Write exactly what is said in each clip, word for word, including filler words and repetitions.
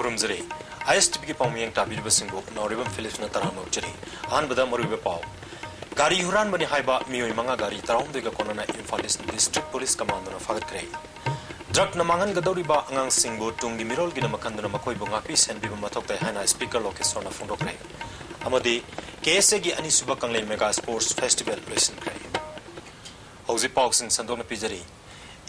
ꯈꯨꯔꯨꯝꯖꯔꯤ꯫ ꯑꯥꯏ ꯑꯦꯁ T ꯚꯤꯒꯤ ꯄꯥꯎꯃꯤ ꯌꯦꯡ ꯇꯥꯕꯤꯔꯤꯕꯁꯤꯡꯕꯨ ꯅꯥꯎꯔꯦꯝꯕꯝ ꯐꯤꯂꯤꯞꯁꯅ ꯇꯔꯥꯝꯅ ꯑꯣꯛꯆꯔꯤ꯫ ꯑꯍꯥꯟꯕꯗ ꯃꯔꯨꯑꯣꯏꯕ ꯄꯥꯎ꯫ ꯒꯥꯔꯤ ꯍꯨꯔꯥꯟꯕꯅꯤ ꯍꯥꯏꯕ ꯃꯤꯑꯣꯏ ꯃꯉꯥ ꯒꯥꯔꯤ ꯇꯔꯥꯍꯨꯝꯗꯣꯏꯒ ꯀꯣꯟꯅꯅ ꯏꯝꯐꯥꯜ ꯏꯁ ꯗꯤꯁꯇ꯭ꯔꯤꯛ ꯄꯨꯂꯤꯁ ꯀꯃꯥꯟꯗꯣꯅ ꯐꯥꯒꯠꯈ꯭ꯔꯦ꯫ ꯗ꯭ꯔꯒꯅ ꯃꯥꯡꯍꯟꯒꯗꯧꯔꯤꯕ ꯑꯉꯥꯡꯁꯤꯡꯕꯨ ꯇꯨꯡꯒꯤ ꯃꯤꯔꯣꯜꯒꯤꯗꯃꯛ ꯈꯟꯗꯨꯅ ꯃꯈꯣꯏꯕꯨ ꯉꯥꯛꯄꯤ ꯁꯦꯟꯕꯤꯕ ꯃꯊꯧ ꯇꯥꯏ ꯍꯥꯏꯅ ꯁ꯭ꯄꯤꯀꯔ ꯂꯣꯀꯦꯁꯣꯔꯅ ꯐꯣꯡꯗꯣꯛꯈ꯭ꯔꯦ꯫ ꯑꯃꯗꯤ ꯀꯦ ꯑꯦꯁ ꯑꯦꯒꯤ ꯑꯅꯤꯁꯨꯕ ꯀꯪꯂꯩ ꯃꯦꯒꯥ ꯁ꯭ꯄꯣꯔꯠꯁ ꯐꯦꯁꯇꯤꯚꯦꯜ ꯂꯣꯏꯁꯤꯟꯈ꯭ꯔꯦ꯫ ꯍꯧꯖꯤꯛ ꯄꯥꯎꯁꯤꯡ ꯁꯟꯗꯣꯛꯅ ꯄꯤꯖꯔꯤ꯫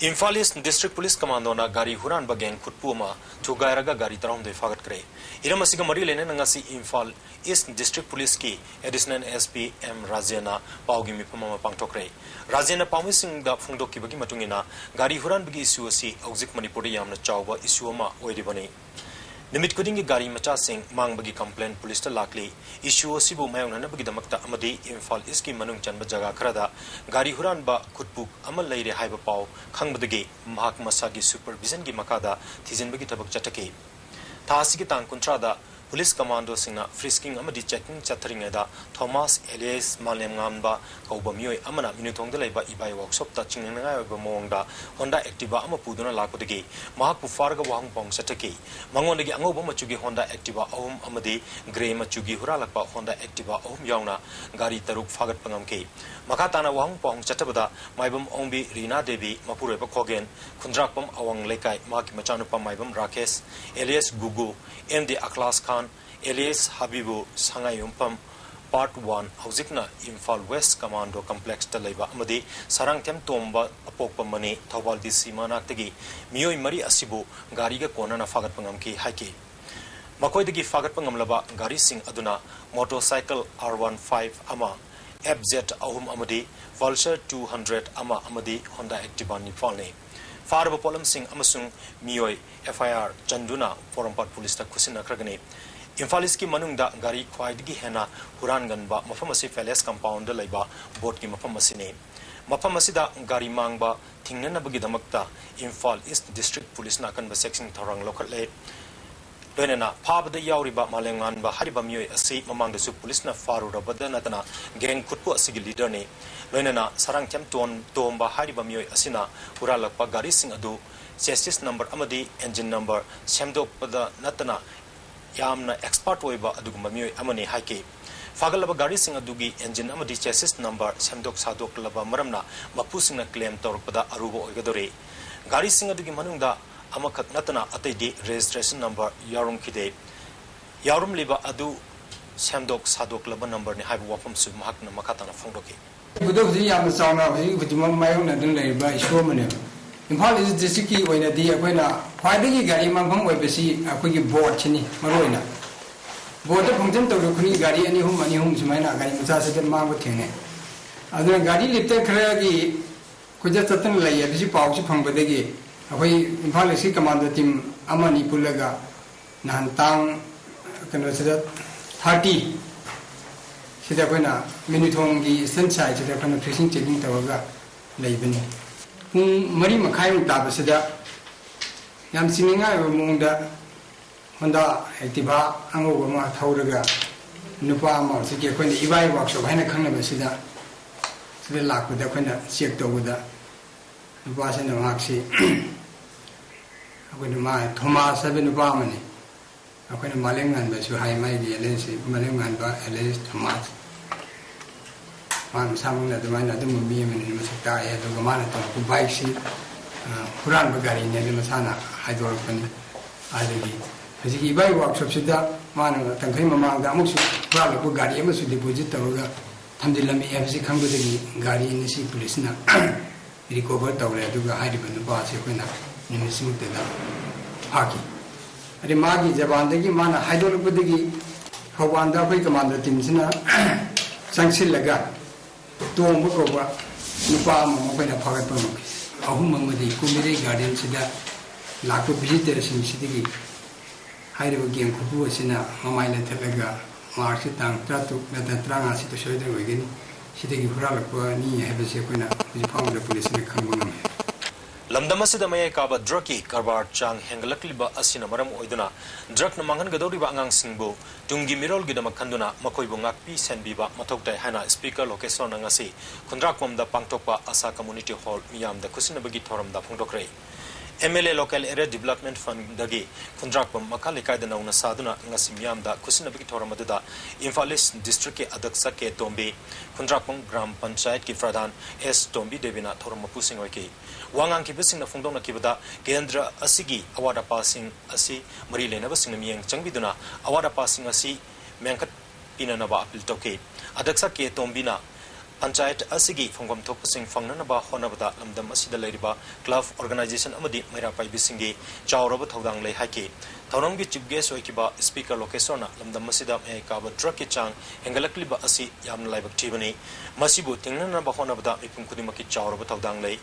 ꯏꯝꯐꯥꯜ ꯏꯁ ꯗꯤꯁꯇ꯭ꯔꯤꯛ ꯄꯨꯂꯤꯁ ꯀꯃꯥꯟꯗꯣꯅ ꯒꯥꯔꯤ ꯍꯨꯔꯥꯟꯕ ꯒꯦꯡ ꯈꯨꯠꯄꯨ ꯑꯃ ꯊꯨꯒꯥꯏꯔꯒ ꯒꯥꯔꯤ ꯇꯔꯥꯍꯨꯝꯗꯣꯏ ꯐꯥꯒꯠꯈ꯭ꯔꯦ꯫ ꯏꯔꯝ ꯑꯁꯤꯒ ꯃꯔꯤ ꯂꯩꯅꯅ ꯉꯁꯤ ꯏꯝꯐꯥꯜ ꯏꯁ ꯗꯤꯁꯇ꯭ꯔꯤꯛ ꯄꯨꯂꯤꯁꯀꯤ ꯑꯦꯗꯤꯁꯅꯦꯜ ꯑꯦꯁ ꯄꯤ ꯑꯦꯝ ꯔꯥꯖꯦꯟꯅ ꯄꯥꯎꯒꯤ ꯃꯤꯐꯝ ꯑꯃ ꯄꯥꯡꯊꯣꯛꯈ꯭ꯔꯦ꯫ ꯔꯥꯖꯦꯟꯅ ꯄꯥꯎꯃꯤꯁꯤꯡꯗ ꯐꯣꯡꯗꯣꯛꯈꯤꯕꯒꯤ ꯃꯇꯨꯡ ꯏꯟꯅ, ꯒꯥꯔꯤ ꯍꯨꯔꯥꯟꯕꯒꯤ ꯏꯁꯨ ꯑꯁꯤ ꯍꯧꯖꯤꯛ ꯃꯅꯤꯄꯨꯔꯗ ꯌꯥꯝꯅ ꯆꯥꯎꯕ ꯏꯁꯨ ꯑꯃ ꯑꯣꯏꯔꯤꯕꯅꯤ꯫ ꯅꯨꯃꯤꯠ ꯈꯨꯗꯤꯡꯒꯤ ꯒꯥꯔꯤ ꯃꯆꯥꯁꯤꯡ ꯃꯥꯡꯕꯒꯤ ꯀꯝꯄ꯭ꯂꯦꯟ ꯄꯨꯂꯤꯁꯇ ꯂꯥꯛꯂꯤ꯫ ꯏꯁꯨ ꯑꯁꯤꯕꯨ ꯃꯥꯌꯣꯛꯅꯅꯕꯒꯤꯗꯃꯛꯇ ꯑꯃꯗꯤ ꯏꯝꯐꯥꯜ ꯏꯁꯀꯤ ꯃꯅꯨꯡ ꯆꯟꯕ ꯖꯒꯥ ꯈꯔꯗ ꯒꯥꯔꯤ ꯍꯨꯔꯥꯟꯕ ꯈꯨꯠꯄꯨ ꯑꯃ ꯂꯩꯔꯦ ꯍꯥꯏꯕ ꯄꯥꯎ ꯈꯪꯕꯗꯒꯤ ꯃꯍꯥꯛ ꯃꯁꯥꯒꯤ ꯁꯨꯄꯔꯚꯤꯖꯟꯒꯤ ꯃꯈꯥꯗ ꯊꯤꯖꯤꯟꯕꯒꯤ ꯊꯕꯛ ꯆꯠꯊꯈꯤ꯫ ꯊꯥ ꯑꯁꯤꯒꯤ ꯇꯥꯡ ꯀꯨꯟꯊ꯭ꯔꯥꯗ ꯄꯨꯂꯤꯁ ꯀꯃꯥꯟꯗꯣꯁꯤꯡꯅ ꯐ꯭ꯔꯤꯁꯀꯤꯡ ꯑꯃꯗꯤ ꯆꯦꯀꯤꯡ ꯆꯠꯊꯔꯤꯉꯩꯗ ꯊꯣꯃꯥꯁ ꯑꯦꯂꯤꯌꯥꯁ ꯃꯥꯂꯦꯝꯉꯥꯟꯕ ꯀꯧꯕ ꯃꯤꯑꯣꯏ ꯑꯃꯅ ꯃꯤꯅꯨꯊꯣꯡꯗ ꯂꯩꯕ ꯏꯕꯥꯏ ꯋꯥꯛꯁꯣꯞꯇ ꯆꯤꯡꯅꯅꯤꯡꯉꯥꯏ ꯑꯣꯏꯕ ꯃꯑꯣꯡꯗ ꯍꯣꯟꯗꯥ ꯑꯦꯛꯇꯤꯚꯥ ꯑꯃ ꯄꯨꯗꯨꯅ ꯂꯥꯛꯄꯗꯒꯤ ꯃꯍꯥꯛꯄꯨ ꯐꯥꯔꯒ ꯋꯥꯍꯪ ꯄꯥꯎꯍꯪ ꯆꯠꯊꯈꯤ꯫ ꯃꯉꯣꯟꯗꯒꯤ ꯑꯉꯧꯕ ꯃꯆꯨꯒꯤ ꯍꯣꯟꯗꯥ ꯑꯦꯛꯇꯤꯚꯥ ꯑꯍꯨꯝ ꯑꯃꯗꯤ ꯒ꯭ꯔꯦ ꯃꯆꯨꯒꯤ ꯍꯨꯔꯥꯜꯂꯛꯄ ꯍꯣꯟꯗꯥ ꯑꯦꯛꯇꯤꯚꯥ ꯑꯍꯨꯝ ꯌꯥꯎꯅ ꯒꯥꯔꯤ ꯇꯔꯨꯛ ꯐꯥꯒꯠꯄ ꯉꯝꯈꯤ꯫ ꯃꯈꯥ ꯇꯥꯅ ꯋꯥꯍꯪ ꯄꯥꯎꯍꯪ ꯆꯠꯊꯕꯗ ꯃꯥꯏꯕꯝ ꯑꯣꯡꯕꯤ ꯔꯤꯅꯥ ꯗꯦꯕꯤ, ꯃꯄꯨꯔꯣꯏꯕ ꯈꯣꯒꯦꯟ, ꯈꯨꯟꯗ꯭ꯔꯥꯛꯄꯝ ꯑꯋꯥꯡ ꯂꯩꯀꯥꯏ, ꯃꯍꯥꯛꯀꯤ ꯃꯆꯥꯅꯨꯄꯥ ꯃꯥꯏꯕꯝ ꯔꯥꯀꯦꯁ, ꯑꯦꯂꯤꯌꯥꯁ ꯒꯨꯒꯨ, ꯑꯦꯝ ꯗꯤ ꯑꯈꯂꯥꯁ ꯈꯥꯟ, ꯑꯦꯂꯤꯌꯥꯁ ꯍꯥꯕꯤꯕꯨ, ꯁꯉꯥꯏꯌꯨꯝꯐꯝ ꯄꯥꯔꯠ ꯋꯥꯟ, ꯍꯧꯖꯤꯛꯅ ꯏꯝꯐꯥꯜ ꯋꯦꯁ ꯀꯃꯥꯟꯗꯣ ꯀꯝꯄ꯭ꯂꯦꯛꯁꯇ ꯂꯩꯕ, ꯑꯃꯗꯤ ꯁꯔꯥꯡꯊꯦꯝ ꯇꯣꯝꯕ ꯑꯄꯣꯛꯄ ꯃꯅꯤ, ꯊꯧꯕꯥꯜ ꯗꯤ ꯁꯤ ꯃꯅꯥꯛꯇꯒꯤ ꯃꯤꯑꯣꯏ ꯃꯔꯤ ꯑꯁꯤꯕꯨ ꯒꯥꯔꯤꯒ ꯀꯣꯟꯅꯅ ꯐꯥꯒꯠꯄ ꯉꯝꯈꯤ ꯍꯥꯏꯈꯤ꯫ ꯃꯈꯣꯏꯗꯒꯤ ꯐꯥꯒꯠꯄ ꯉꯝꯂꯕ ꯒꯥꯔꯤꯁꯤꯡ ꯑꯗꯨꯅ ꯃꯣꯇꯣꯔꯁꯥꯏꯀꯜ ꯑꯥꯔ ꯋꯥꯟ ꯐꯥꯏꯚ ꯑꯃ, ꯑꯦꯐ ꯖꯦꯠ ꯑꯍꯨꯝ ꯑꯃꯗꯤ ꯄꯜꯁꯔ ꯇꯨ ꯍꯟꯗ꯭ꯔꯦꯠ ꯑꯃ ꯑꯃꯗꯤ ꯍꯣꯟꯗꯥ ꯑꯦꯛꯇꯤꯚꯥ ꯅꯤꯄꯥꯜꯅꯤ꯫ ꯐꯥꯔꯕ ꯄꯣꯠꯂꯝꯁꯤꯡ ꯑꯃꯁꯨꯡ ꯃꯤꯑꯣꯏ ꯑꯦꯐ ꯑꯥꯏ ꯑꯥꯔ ꯆꯟꯗꯨꯅ ꯄꯣꯔꯣꯝꯄꯥꯠ ꯄꯨꯂꯤꯁꯇ ꯈꯨꯠꯁꯤꯟꯅꯈ꯭ꯔꯒꯅꯤ꯫ ꯏꯝꯐꯥꯜ ꯏꯁꯀꯤ ꯃꯅꯨꯡꯗ ꯒꯥꯔꯤ ꯈ꯭ꯋꯥꯏꯗꯒꯤ ꯍꯦꯟꯅ ꯍꯨꯔꯥꯟꯒꯟꯕ ꯃꯐꯝ ꯑꯁꯤ ꯄꯦꯂꯦꯁ ꯀꯝꯄꯥꯎꯟꯗ ꯂꯩꯕ ꯕꯣꯠꯀꯤ ꯃꯐꯝ ꯑꯁꯤꯅꯤ꯫ ꯃꯐꯝ ꯑꯁꯤꯗ ꯒꯥꯔꯤ ꯃꯥꯡꯕ ꯊꯤꯡꯅꯅꯕꯒꯤꯗꯃꯛꯇ ꯏꯝꯐꯥꯜ ꯏꯁ ꯗꯤꯁꯇ꯭ꯔꯤꯛ ꯄꯨꯂꯤꯁꯅ ꯑꯀꯟꯕ ꯆꯦꯛꯁꯤꯟ ꯊꯧꯔꯥꯡ ꯂꯧꯈꯠꯂꯦ꯫ ꯂꯣꯏꯅꯅ ꯐꯥꯕꯗ ꯌꯥꯎꯔꯤꯕ ꯃꯥꯂꯦꯝꯉꯥꯟꯕ ꯍꯥꯏꯔꯤꯕ ꯃꯤꯑꯣꯏ ꯑꯁꯤ ꯃꯃꯥꯡꯗꯁꯨ ꯄꯨꯂꯤꯁꯅ ꯐꯥꯔꯨꯔꯕꯗ ꯅꯠꯇꯅ ꯒꯦꯡ ꯈꯨꯠꯄꯨ ꯑꯁꯤꯒꯤ ꯂꯤꯗꯔꯅꯤ꯫ ꯂꯣꯏꯅꯅ ꯁꯔꯥꯡꯊꯦꯝ ꯇꯣꯟ-, ꯇꯣꯝꯕ ꯍꯥꯏꯔꯤꯕ ꯃꯤꯑꯣꯏ ꯑꯁꯤꯅ ꯍꯨꯔꯥꯜꯂꯛꯄ ꯒꯥꯔꯤꯁꯤꯡ ꯑꯗꯨ chassis number ꯑꯃꯗꯤ engine number ꯁꯦꯝꯗꯣꯛꯄꯗ ꯅꯠꯇꯅ ꯌꯥꯝꯅ expert ꯑꯣꯏꯕ ꯑꯗꯨꯒꯨꯝꯕ ꯃꯤꯑꯣꯏ ꯑꯃꯅꯤ ꯍꯥꯏꯈꯤ꯫ ꯐꯥꯒꯠꯂꯕ ꯒꯥꯔꯤꯁꯤꯡ ꯑꯗꯨꯒꯤ engine ꯑꯃꯗꯤ chassis number ꯁꯦꯝꯗꯣꯛ ꯁꯥꯗꯣꯛꯂꯕ ꯃꯔꯝꯅ ꯃꯄꯨꯁꯤꯡꯅ claim ꯇꯧꯔꯛꯄꯗ ꯑꯔꯨꯕ ꯑꯣꯏꯒꯗꯧꯔꯤ꯫ ꯒꯥꯔꯤꯁꯤꯡ ꯑꯗꯨꯒꯤ ꯃꯅꯨꯡꯗ ꯑꯃꯈꯛ ꯅꯠꯇꯅ ꯑꯇꯩꯗꯤ registration number ꯌꯥꯎꯔꯝꯈꯤꯗꯦ꯫ ꯌꯥꯎꯔꯝꯂꯤꯕ ꯑꯗꯨ ꯁꯦꯝꯗꯣꯛ ꯁꯥꯗꯣꯛꯂꯕ numberꯅꯤ ꯍꯥꯏꯕ ꯋꯥꯐꯝꯁꯨ ꯃꯍꯥꯛꯅ ꯃꯈꯥ ꯇꯥꯅ ꯐꯣꯡꯗꯣꯛꯈꯤ꯫ ꯍꯧꯖꯤꯛ ꯍꯧꯖꯤꯛ ꯌꯥꯝꯅ ꯆꯥꯎꯅ ꯍꯧꯖꯤꯛ ꯍꯧꯖꯤꯛꯃꯛ ꯃꯥꯌꯣꯛꯅꯗꯨꯅ ꯂꯩꯔꯤꯕ issue ꯑꯃꯅꯦꯕ꯫ Imphal East districtꯀꯤ ꯑꯣꯏꯅꯗꯤ ꯑꯩꯈꯣꯏꯅ ꯈ꯭ꯋꯥꯏꯗꯒꯤ ꯒꯥꯔꯤ ꯃꯥꯡꯐꯝ ꯑꯣꯏꯕꯁꯤ ꯑꯩꯈꯣꯏꯒꯤ boardꯁꯤꯅꯤ ꯃꯔꯨꯑꯣꯏꯅ꯫ Boardꯇ function ꯇꯧꯔꯤꯕ ꯈꯨꯗꯤꯡꯒꯤ ꯒꯥꯔꯤ ꯑꯅꯤ ꯑꯍꯨꯝ, ꯑꯅꯤ ꯑꯍꯨꯝ ꯁꯨꯃꯥꯏꯅ ꯒꯥꯔꯤ ꯃꯆꯥꯁꯤꯗ ꯃꯥꯡꯕ ꯊꯦꯡꯅꯩ꯫ ꯑꯗꯨꯅ ꯒꯥꯔꯤ ꯂꯤꯐꯇꯔ ꯈꯔꯒꯤ ꯀꯣꯏꯆꯠ ꯆꯠꯇꯅ ꯂꯩ ꯍꯥꯏꯕꯁꯤ ꯄꯥꯎꯁꯤ ꯐꯪꯕꯗꯒꯤ ꯑꯩꯈꯣꯏ ꯏꯝꯐꯥꯜ ꯏꯁꯀꯤ commando team ꯑꯃ ꯑꯅꯤ ꯄꯨꯜꯂꯒ ꯅꯍꯥꯟ ꯇꯥꯡ, ꯀꯩꯅꯣꯁꯤꯗ, thirty ꯁꯤꯗ ꯑꯩꯈꯣꯏꯅ ꯃꯤꯅꯨꯊꯣꯡꯒꯤ eastern sideꯁꯤꯗ ꯑꯩꯈꯣꯏꯅ fishing checking ꯇꯧꯔꯒ ꯂꯩꯕꯅꯤ꯫ ꯄꯨꯡ ꯃꯔꯤ ꯃꯈꯥꯏꯃꯨꯛ ꯇꯥꯕꯁꯤꯗ ꯌꯥꯝ ꯆꯤꯡꯅꯅꯤꯡꯉꯥꯏ ꯑꯣꯏꯕ ꯃꯑꯣꯡꯗ Honda Activa ꯑꯉꯧꯕ ꯑꯃ ꯊꯧꯔꯒ ꯅꯨꯄꯥ ꯑꯃ ꯍꯧꯖꯤꯛꯀꯤ ꯑꯩꯈꯣꯏꯅ ꯏꯕꯥꯏ workshop ꯍꯥꯏꯅ ꯈꯪꯅꯕꯁꯤꯗ ꯁꯤꯗ ꯂꯥꯛꯄꯗ ꯑꯩꯈꯣꯏꯅ check ꯇꯧꯕꯗ ꯅꯨꯄꯥꯁꯤꯅ ꯃꯍꯥꯛꯁꯤ ꯑꯩꯈꯣꯏꯅ ꯃꯥ ꯊꯣꯃꯥꯁ ꯍꯥꯏꯕ ꯅꯨꯄꯥ ꯑꯃꯅꯤ꯫ ꯑꯩꯈꯣꯏꯅ ꯃꯥꯂꯦꯝꯉꯥꯟꯕꯁꯨ ꯍꯥꯏ, ꯃꯥꯒꯤ aliasꯁꯤ ꯃꯥꯂꯦꯝꯉꯥꯟꯕ alias ꯊꯣꯃꯥꯁ꯫ ꯃꯥ ꯃꯁꯥꯃꯛꯅ ꯑꯗꯨꯃꯥꯏꯅ ꯑꯗꯨꯝꯕ ꯃꯤ ꯑꯃꯅꯤ ꯃꯁꯛ ꯇꯥꯛꯑꯦ꯫ ꯑꯗꯨꯒ ꯃꯥꯅ ꯇꯧꯔꯛꯄ bikeꯁꯤ, ꯑ, ꯍꯨꯔꯥꯟꯕ ꯒꯥꯔꯤꯅꯦ ꯍꯥꯏꯅ ꯃꯁꯥꯅ ꯍꯥꯏꯗꯣꯔꯛꯄꯅꯤ꯫ ꯑꯗꯒꯤ ꯍꯧꯖꯤꯛꯀꯤ ꯏꯕꯥꯏ workshopꯁꯤꯗ ꯃꯥꯅ ꯇꯪꯈꯩ ꯃꯃꯥꯡꯗ ꯑꯃꯨꯛꯁꯨ ꯍꯨꯔꯥꯜꯂꯛꯄ ꯒꯥꯔꯤ ꯑꯃꯁꯨ deposit ꯇꯧꯔꯒ ꯊꯝꯖꯤꯜꯂꯝꯃꯤ ꯍꯥꯏꯕꯁꯤ ꯈꯪꯕꯗꯒꯤ ꯒꯥꯔꯤ ꯑꯅꯤꯁꯤ ꯄꯨꯂꯤꯁꯅ recover ꯇꯧꯔꯦ꯫ ꯑꯗꯨꯒ ꯍꯥꯏꯔꯤꯕ ꯅꯨꯄꯥ ꯑꯁꯤ ꯑꯩꯈꯣꯏꯅ ꯅꯨꯃꯤꯠꯁꯤꯃꯛꯇꯗ ꯐꯥꯈꯤ꯫ ꯑꯗꯩ ꯃꯥꯒꯤ ꯖꯕꯥꯟꯗꯒꯤ ꯃꯥꯅ ꯍꯥꯏꯗꯣꯔꯛꯄꯗꯒꯤ ꯊꯧꯕꯥꯜꯗ ꯑꯩꯈꯣꯏ commando teamꯁꯤꯅ ꯆꯪꯁꯤꯜꯂꯒ ꯇꯣꯝꯕ ꯀꯧꯕ ꯅꯨꯄꯥ ꯑꯃ ꯃꯈꯣꯏꯅ ꯐꯥꯒꯠꯄ ꯉꯝꯈꯤ꯫ ꯑꯍꯨꯝ ꯑꯃꯗꯤ ꯀꯨꯝꯕꯤꯔꯩ gardenꯁꯤꯗ ꯂꯥꯛꯄ visitorꯁꯤꯡꯁꯤꯗꯒꯤ ꯍꯥꯏꯔꯤꯕ gang ꯈꯨꯄꯨ ꯑꯁꯤꯅ ꯃꯃꯥꯏ ꯂꯦꯟꯊꯠꯂꯒ Marchꯀꯤ ꯇꯥꯡ ꯇꯔꯥꯇꯔꯨꯛ ꯅꯠꯇ꯭ꯔꯒ ꯇꯔꯥꯃꯉꯥꯁꯤꯗ ꯁꯣꯏꯗꯅ ꯑꯣꯏꯒꯅꯤ꯫ ꯁꯤꯗꯒꯤ ꯍꯨꯔꯥꯜꯂꯛꯄꯅꯤ ꯍꯥꯏꯕꯁꯤ ꯑꯩꯈꯣꯏꯅ ꯍꯧꯖꯤꯛ ꯐꯥꯎꯕꯗ ꯄꯨꯂꯤꯁꯅ ꯈꯪꯕ ꯉꯝꯃꯤ꯫ ꯂꯝꯗꯝ ꯑꯁꯤꯗ ꯃꯌꯥꯏ ꯀꯥꯕ drugꯀꯤ ꯀꯔꯕꯥꯔ ꯆꯥꯡ ꯍꯦꯟꯒꯠꯂꯛꯂꯤꯕ ꯑꯁꯤꯅ ꯃꯔꯝ ꯑꯣꯏꯗꯨꯅ drugꯅ ꯃꯥꯡꯍꯟꯒꯗꯧꯔꯤꯕ ꯑꯉꯥꯡꯁꯤꯡꯕꯨ ꯇꯨꯡꯒꯤ ꯃꯤꯔꯣꯜꯒꯤꯗꯃꯛ ꯈꯟꯗꯨꯅ ꯃꯈꯣꯏꯕꯨ ꯉꯥꯛꯄꯤ ꯁꯦꯟꯕꯤꯕ ꯃꯊꯧ ꯇꯥꯏ ꯍꯥꯏꯅ Speaker ꯂꯣꯀꯦꯁꯣꯔꯅ ꯉꯁꯤ ꯈꯨꯟꯗ꯭ꯔꯥꯛꯄꯝꯗ ꯄꯥꯡꯊꯣꯛꯄ ꯑꯥꯁꯥ community hall ꯃꯤꯌꯥꯝꯗ ꯈꯨꯠꯁꯤꯟꯅꯕꯒꯤ ꯊꯧꯔꯝꯗ ꯐꯣꯡꯗꯣꯛꯈ꯭ꯔꯦ꯫ M L A Local Area Development Fundꯗꯒꯤ ꯈꯨꯟꯗ꯭ꯔꯥꯛꯄꯝ ꯃꯈꯥ ꯂꯩꯀꯥꯏꯗ ꯅꯧꯅ ꯁꯥꯗꯨꯅ ꯉꯁꯤ ꯃꯤꯌꯥꯝꯗ ꯈꯨꯠꯁꯤꯟꯅꯕꯒꯤ ꯊꯧꯔꯝ ꯑꯗꯨꯗ ꯏꯝꯐꯥꯜ ꯏꯁ ꯗꯤꯁꯇ꯭ꯔꯤꯛꯀꯤ ꯑꯗꯛꯁ ꯀꯦ ꯇꯣꯝꯕꯤ, ꯈꯨꯟꯗ꯭ꯔꯥꯛꯄꯝ ꯒ꯭ꯔꯥꯝ ꯄꯟꯆꯥꯌꯠꯀꯤ ꯄ꯭ꯔꯙꯥꯟ ꯑꯦꯁ ꯇꯣꯝꯕꯤ ꯗꯦꯕꯤꯅ ꯊꯧꯔꯝ ꯃꯄꯨꯁꯤꯡ ꯑꯣꯏꯈꯤ꯫ ꯋꯥ ꯉꯥꯡꯈꯤꯕꯁꯤꯡꯅ ꯐꯣꯡꯗꯣꯛꯅꯈꯤꯕꯗ ꯀꯦꯟꯗ꯭ꯔ ꯑꯁꯤꯒꯤ ꯑꯋꯥꯠ ꯑꯄꯥꯁꯤꯡ ꯑꯁꯤ ꯃꯔꯤ ꯂꯩꯅꯕꯁꯤꯡꯅ ꯃꯤꯠꯌꯦꯡ ꯆꯪꯕꯤꯗꯨꯅ ꯑꯋꯥꯠ ꯑꯄꯥꯁꯤꯡ ꯑꯁꯤ ꯃꯦꯟꯈꯠ ꯄꯤꯅꯅꯕ ꯑꯄꯤꯜ ꯇꯧꯈꯤ꯫ ꯑꯗꯛꯁ ꯀꯦ ꯇꯣꯝꯕꯤꯅ ꯄꯟꯆꯥꯌꯠ ꯑꯁꯤꯒꯤ ꯐꯪꯐꯝ ꯊꯣꯛꯄꯁꯤꯡ ꯐꯪꯅꯅꯕ ꯍꯣꯠꯅꯕꯗ ꯂꯝꯗꯝ ꯑꯁꯤꯗ ꯂꯩꯔꯤꯕ club, organization ꯑꯃꯗꯤ ꯃꯩꯔꯥ ꯄꯥꯏꯕꯤꯁꯤꯡꯒꯤ ꯆꯥꯎꯔꯕ ꯊꯧꯗꯥꯡ ꯂꯩ ꯍꯥꯏꯈꯤ꯫ ꯊꯧꯔꯝꯒꯤ chief guest ꯑꯣꯏꯈꯤꯕ Speaker ꯂꯣꯀꯦꯁꯣꯔꯅ ꯂꯝꯗꯝ ꯑꯁꯤꯗ ꯃꯌꯥꯏ ꯀꯥꯕ drugꯀꯤ ꯆꯥꯡ ꯍꯦꯟꯒꯠꯂꯛꯂꯤꯕ ꯑꯁꯤ ꯌꯥꯝꯅ ꯂꯥꯏꯕꯛ ꯊꯤꯕꯅꯤ꯫ ꯃꯁꯤꯕꯨ ꯊꯤꯡꯅꯅꯕ ꯍꯣꯠꯅꯕꯗ ꯃꯤꯄꯨꯝ ꯈꯨꯗꯤꯡꯃꯛꯀꯤ ꯆꯥꯎꯔꯕ ꯊꯧꯗꯥꯡ ꯂꯩ꯫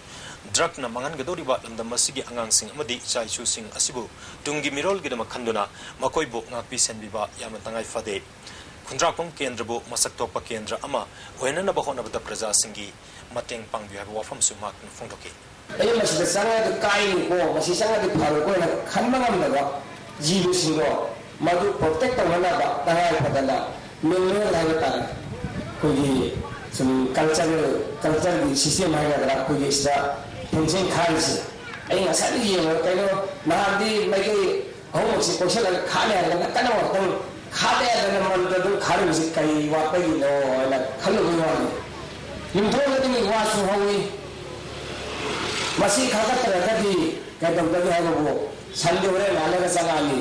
Drugꯅ ꯃꯥꯡꯍꯟꯒꯗꯧꯔꯤꯕ ꯂꯝꯗꯝ ꯑꯁꯤꯒꯤ ꯑꯉꯥꯡꯁꯤꯡ ꯑꯃꯗꯤ ꯏꯆꯥ ꯏꯁꯨꯁꯤꯡ ꯑꯁꯤꯕꯨ ꯇꯨꯡꯒꯤ ꯃꯤꯔꯣꯜꯒꯤꯗꯃꯛ ꯈꯟꯗꯨꯅ ꯃꯈꯣꯏꯕꯨ ꯉꯥꯛꯄꯤ ꯁꯦꯟꯕꯤꯕ ꯌꯥꯝꯅ ꯇꯉꯥꯏ ꯐꯗꯦ꯫ ꯈꯨꯟꯗ꯭ꯔꯥꯛꯄꯝ ꯀꯦꯟꯗ꯭ꯔꯕꯨ ꯃꯁꯛ ꯊꯣꯛꯄ ꯀꯦꯟꯗ꯭ꯔ ꯑꯃ ꯑꯣꯏꯍꯟꯅꯅꯕ ꯍꯣꯠꯅꯕꯗ ꯄ꯭ꯔꯖꯥꯁꯤꯡꯒꯤ ꯃꯇꯦꯡ ꯄꯥꯡꯕꯤꯌꯨ ꯍꯥꯏꯕ ꯋꯥꯐꯝꯁꯨ ꯃꯍꯥꯛꯅ ꯐꯣꯡꯗꯣꯛꯈꯤ꯫ ꯑꯩ ꯃꯁꯤꯗ ꯆꯪꯉꯒ ꯀꯥꯏꯅꯤꯀꯣ, ꯃꯁꯤ ꯆꯪꯉꯗꯤ ꯐꯔꯣꯏꯀꯣ ꯍꯥꯏꯅ ꯈꯟꯕ ꯉꯝꯗꯕ ꯖꯤꯕꯁꯤꯡꯗꯣ ꯃꯗꯨ protect ꯇꯧꯅꯅꯕ ꯇꯉꯥꯏ ꯐꯗꯅ manual ꯍꯥꯏꯕ ꯇꯥꯔꯦ, ꯑꯩꯈꯣꯏꯒꯤ ꯁꯨꯝ cultural, cultureꯒꯤ system ꯍꯥꯏꯒꯗ꯭ꯔꯥ, ꯑꯩꯈꯣꯏꯒꯤ ꯁꯤꯗ fencing ꯈꯥꯔꯤꯁꯦ ꯑꯩ ꯉꯁꯥꯏꯗꯒꯤ ꯌꯦꯡꯉꯒ, ꯀꯩꯅꯣ, ꯅꯍꯥꯟꯗꯤ ꯃꯥꯏꯀꯩ ꯑꯍꯨꯝꯃꯛꯁꯤ ꯀꯣꯏꯁꯤꯜꯂꯒ ꯈꯥꯅꯤ ꯍꯥꯏꯔꯒ ꯀꯟꯅ ꯉꯥꯛꯇꯪ ꯈꯥꯗ ꯌꯥꯗꯅ ꯃꯟꯇ꯭ꯔ ꯑꯗꯨꯝ ꯈꯥꯔꯤꯕꯁꯤ ꯀꯔꯤ ꯋꯥꯠꯄꯒꯤꯅꯣ ꯍꯥꯏꯅ ꯈꯜꯂꯨꯕꯒꯤ ꯋꯥꯅꯤ꯫ ꯌꯨꯝꯊꯣꯡ ꯈꯨꯗꯤꯡꯒꯤ ꯋꯥꯁꯨ ꯍꯧꯏ꯫ ꯃꯁꯤ ꯈꯥꯒꯠꯇ꯭ꯔꯒꯗꯤ ꯀꯩꯗꯧꯒꯅꯤ ꯍꯥꯏꯕꯕꯨ ꯁꯟꯗꯤ ꯍꯣꯔꯦꯟ ꯂꯥꯜꯂꯒ ꯆꯪꯉꯛꯑꯅꯤ꯫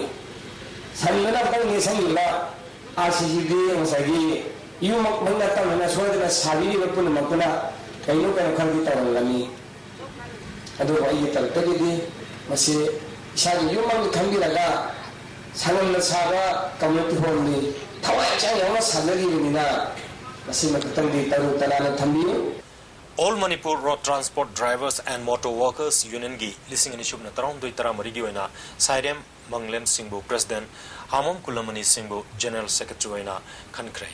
ꯁꯟꯗꯨꯅ ꯑꯃꯨꯛꯇꯪ ꯅꯦꯠꯁꯟꯈꯤꯕ ꯑꯥꯔ ꯁꯤ ꯁꯤꯗꯤ ꯉꯁꯥꯏꯒꯤ ꯌꯨꯝꯃꯛ ꯅꯠꯇꯕꯅꯤꯅ ꯁꯣꯏꯗꯅ ꯁꯥꯕꯤꯔꯤꯕ ꯄꯨꯝꯅꯃꯛꯇꯨꯅ ꯀꯩꯅꯣ ꯀꯩꯅꯣ ꯈꯔꯗꯤ ꯇꯧꯔꯝꯒꯅꯤ꯫ ꯑꯗꯨꯕꯨ ꯑꯩꯒꯤ ꯇꯔꯞꯇꯒꯤꯗꯤ ꯃꯁꯤ ꯏꯁꯥꯒꯤ ꯌꯨꯝ ꯑꯃ ꯈꯟꯕꯤꯔꯒ ꯁꯪꯉꯝꯅ ꯁꯥꯕ community hallꯅꯤ, ꯊꯋꯥꯏ ꯍꯛꯆꯥꯡ ꯌꯥꯎꯅ ꯁꯥꯖꯈꯤꯕꯅꯤꯅ ꯃꯁꯤꯃ ꯈꯤꯇꯪꯗꯤ ꯇꯔꯨ ꯇꯅꯥꯟꯅ ꯊꯝꯕꯤꯌꯨ꯫ All Manipur Road Transport Drivers and Motor Workers Unionꯒꯤ ꯂꯤꯁꯤꯡ ꯑꯅꯤ ꯁꯨꯞꯅ ꯇꯔꯥꯍꯨꯝꯗꯣꯏ ꯇꯔꯥꯃꯔꯤꯒꯤ ꯑꯣꯏꯅ ꯁꯥꯏꯔꯦꯝ ꯃꯪꯂꯦꯝ ꯁꯤꯡꯕꯨ President, ꯍꯥꯃꯣꯝ ꯀꯨꯂꯃꯅꯤ ꯁꯤꯡꯕꯨ General Secretary ꯑꯣꯏꯅ ꯈꯟꯈ꯭ꯔꯦ꯫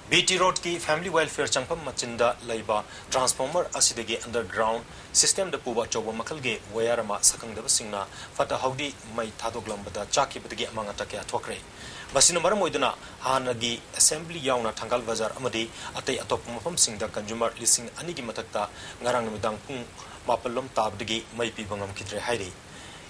ꯕꯤ ꯇꯤ ꯔꯣꯗꯀꯤ Family Welfare ꯆꯪꯐꯝ ꯃꯆꯤꯟꯗ ꯂꯩꯕ transformer ꯑꯁꯤꯗꯒꯤ underground systemꯗ ꯄꯨꯕ ꯑꯆꯧꯕ ꯃꯈꯜꯒꯤ wire ꯑꯃ ꯁꯛꯈꯪꯗꯕꯁꯤꯡꯅ ꯐꯠꯇ ꯍꯥꯎꯗꯤ ꯃꯩ ꯊꯥꯗꯣꯛꯂꯝꯕꯗ ꯆꯥꯛꯈꯤꯕꯗꯒꯤ ꯑꯃꯥꯡ ꯑꯇꯥ ꯀꯌꯥ ꯊꯣꯛꯈ꯭ꯔꯦ꯫ ꯃꯁꯤꯅ ꯃꯔꯝ ꯑꯣꯏꯗꯨꯅ ꯍꯥꯟꯅꯒꯤ assembly ꯌꯥꯎꯅ ꯊꯪꯒꯥꯜ ꯕꯖꯥꯔ ꯑꯃꯗꯤ ꯑꯇꯩ ꯑꯇꯣꯞꯄ ꯃꯐꯝꯁꯤꯡꯗ consumer ꯂꯤꯁꯤꯡ ꯑꯅꯤꯒꯤ ꯃꯊꯛꯇ ꯉꯔꯥꯡ ꯅꯨꯃꯤꯗꯥꯡ ꯄꯨꯡ ꯃꯥꯄꯜ ꯂꯣꯝ ꯇꯥꯕꯗꯒꯤ ꯃꯩ ꯄꯤꯕ ꯉꯝꯈꯤꯗ꯭ꯔꯦ ꯍꯥꯏꯔꯤ꯫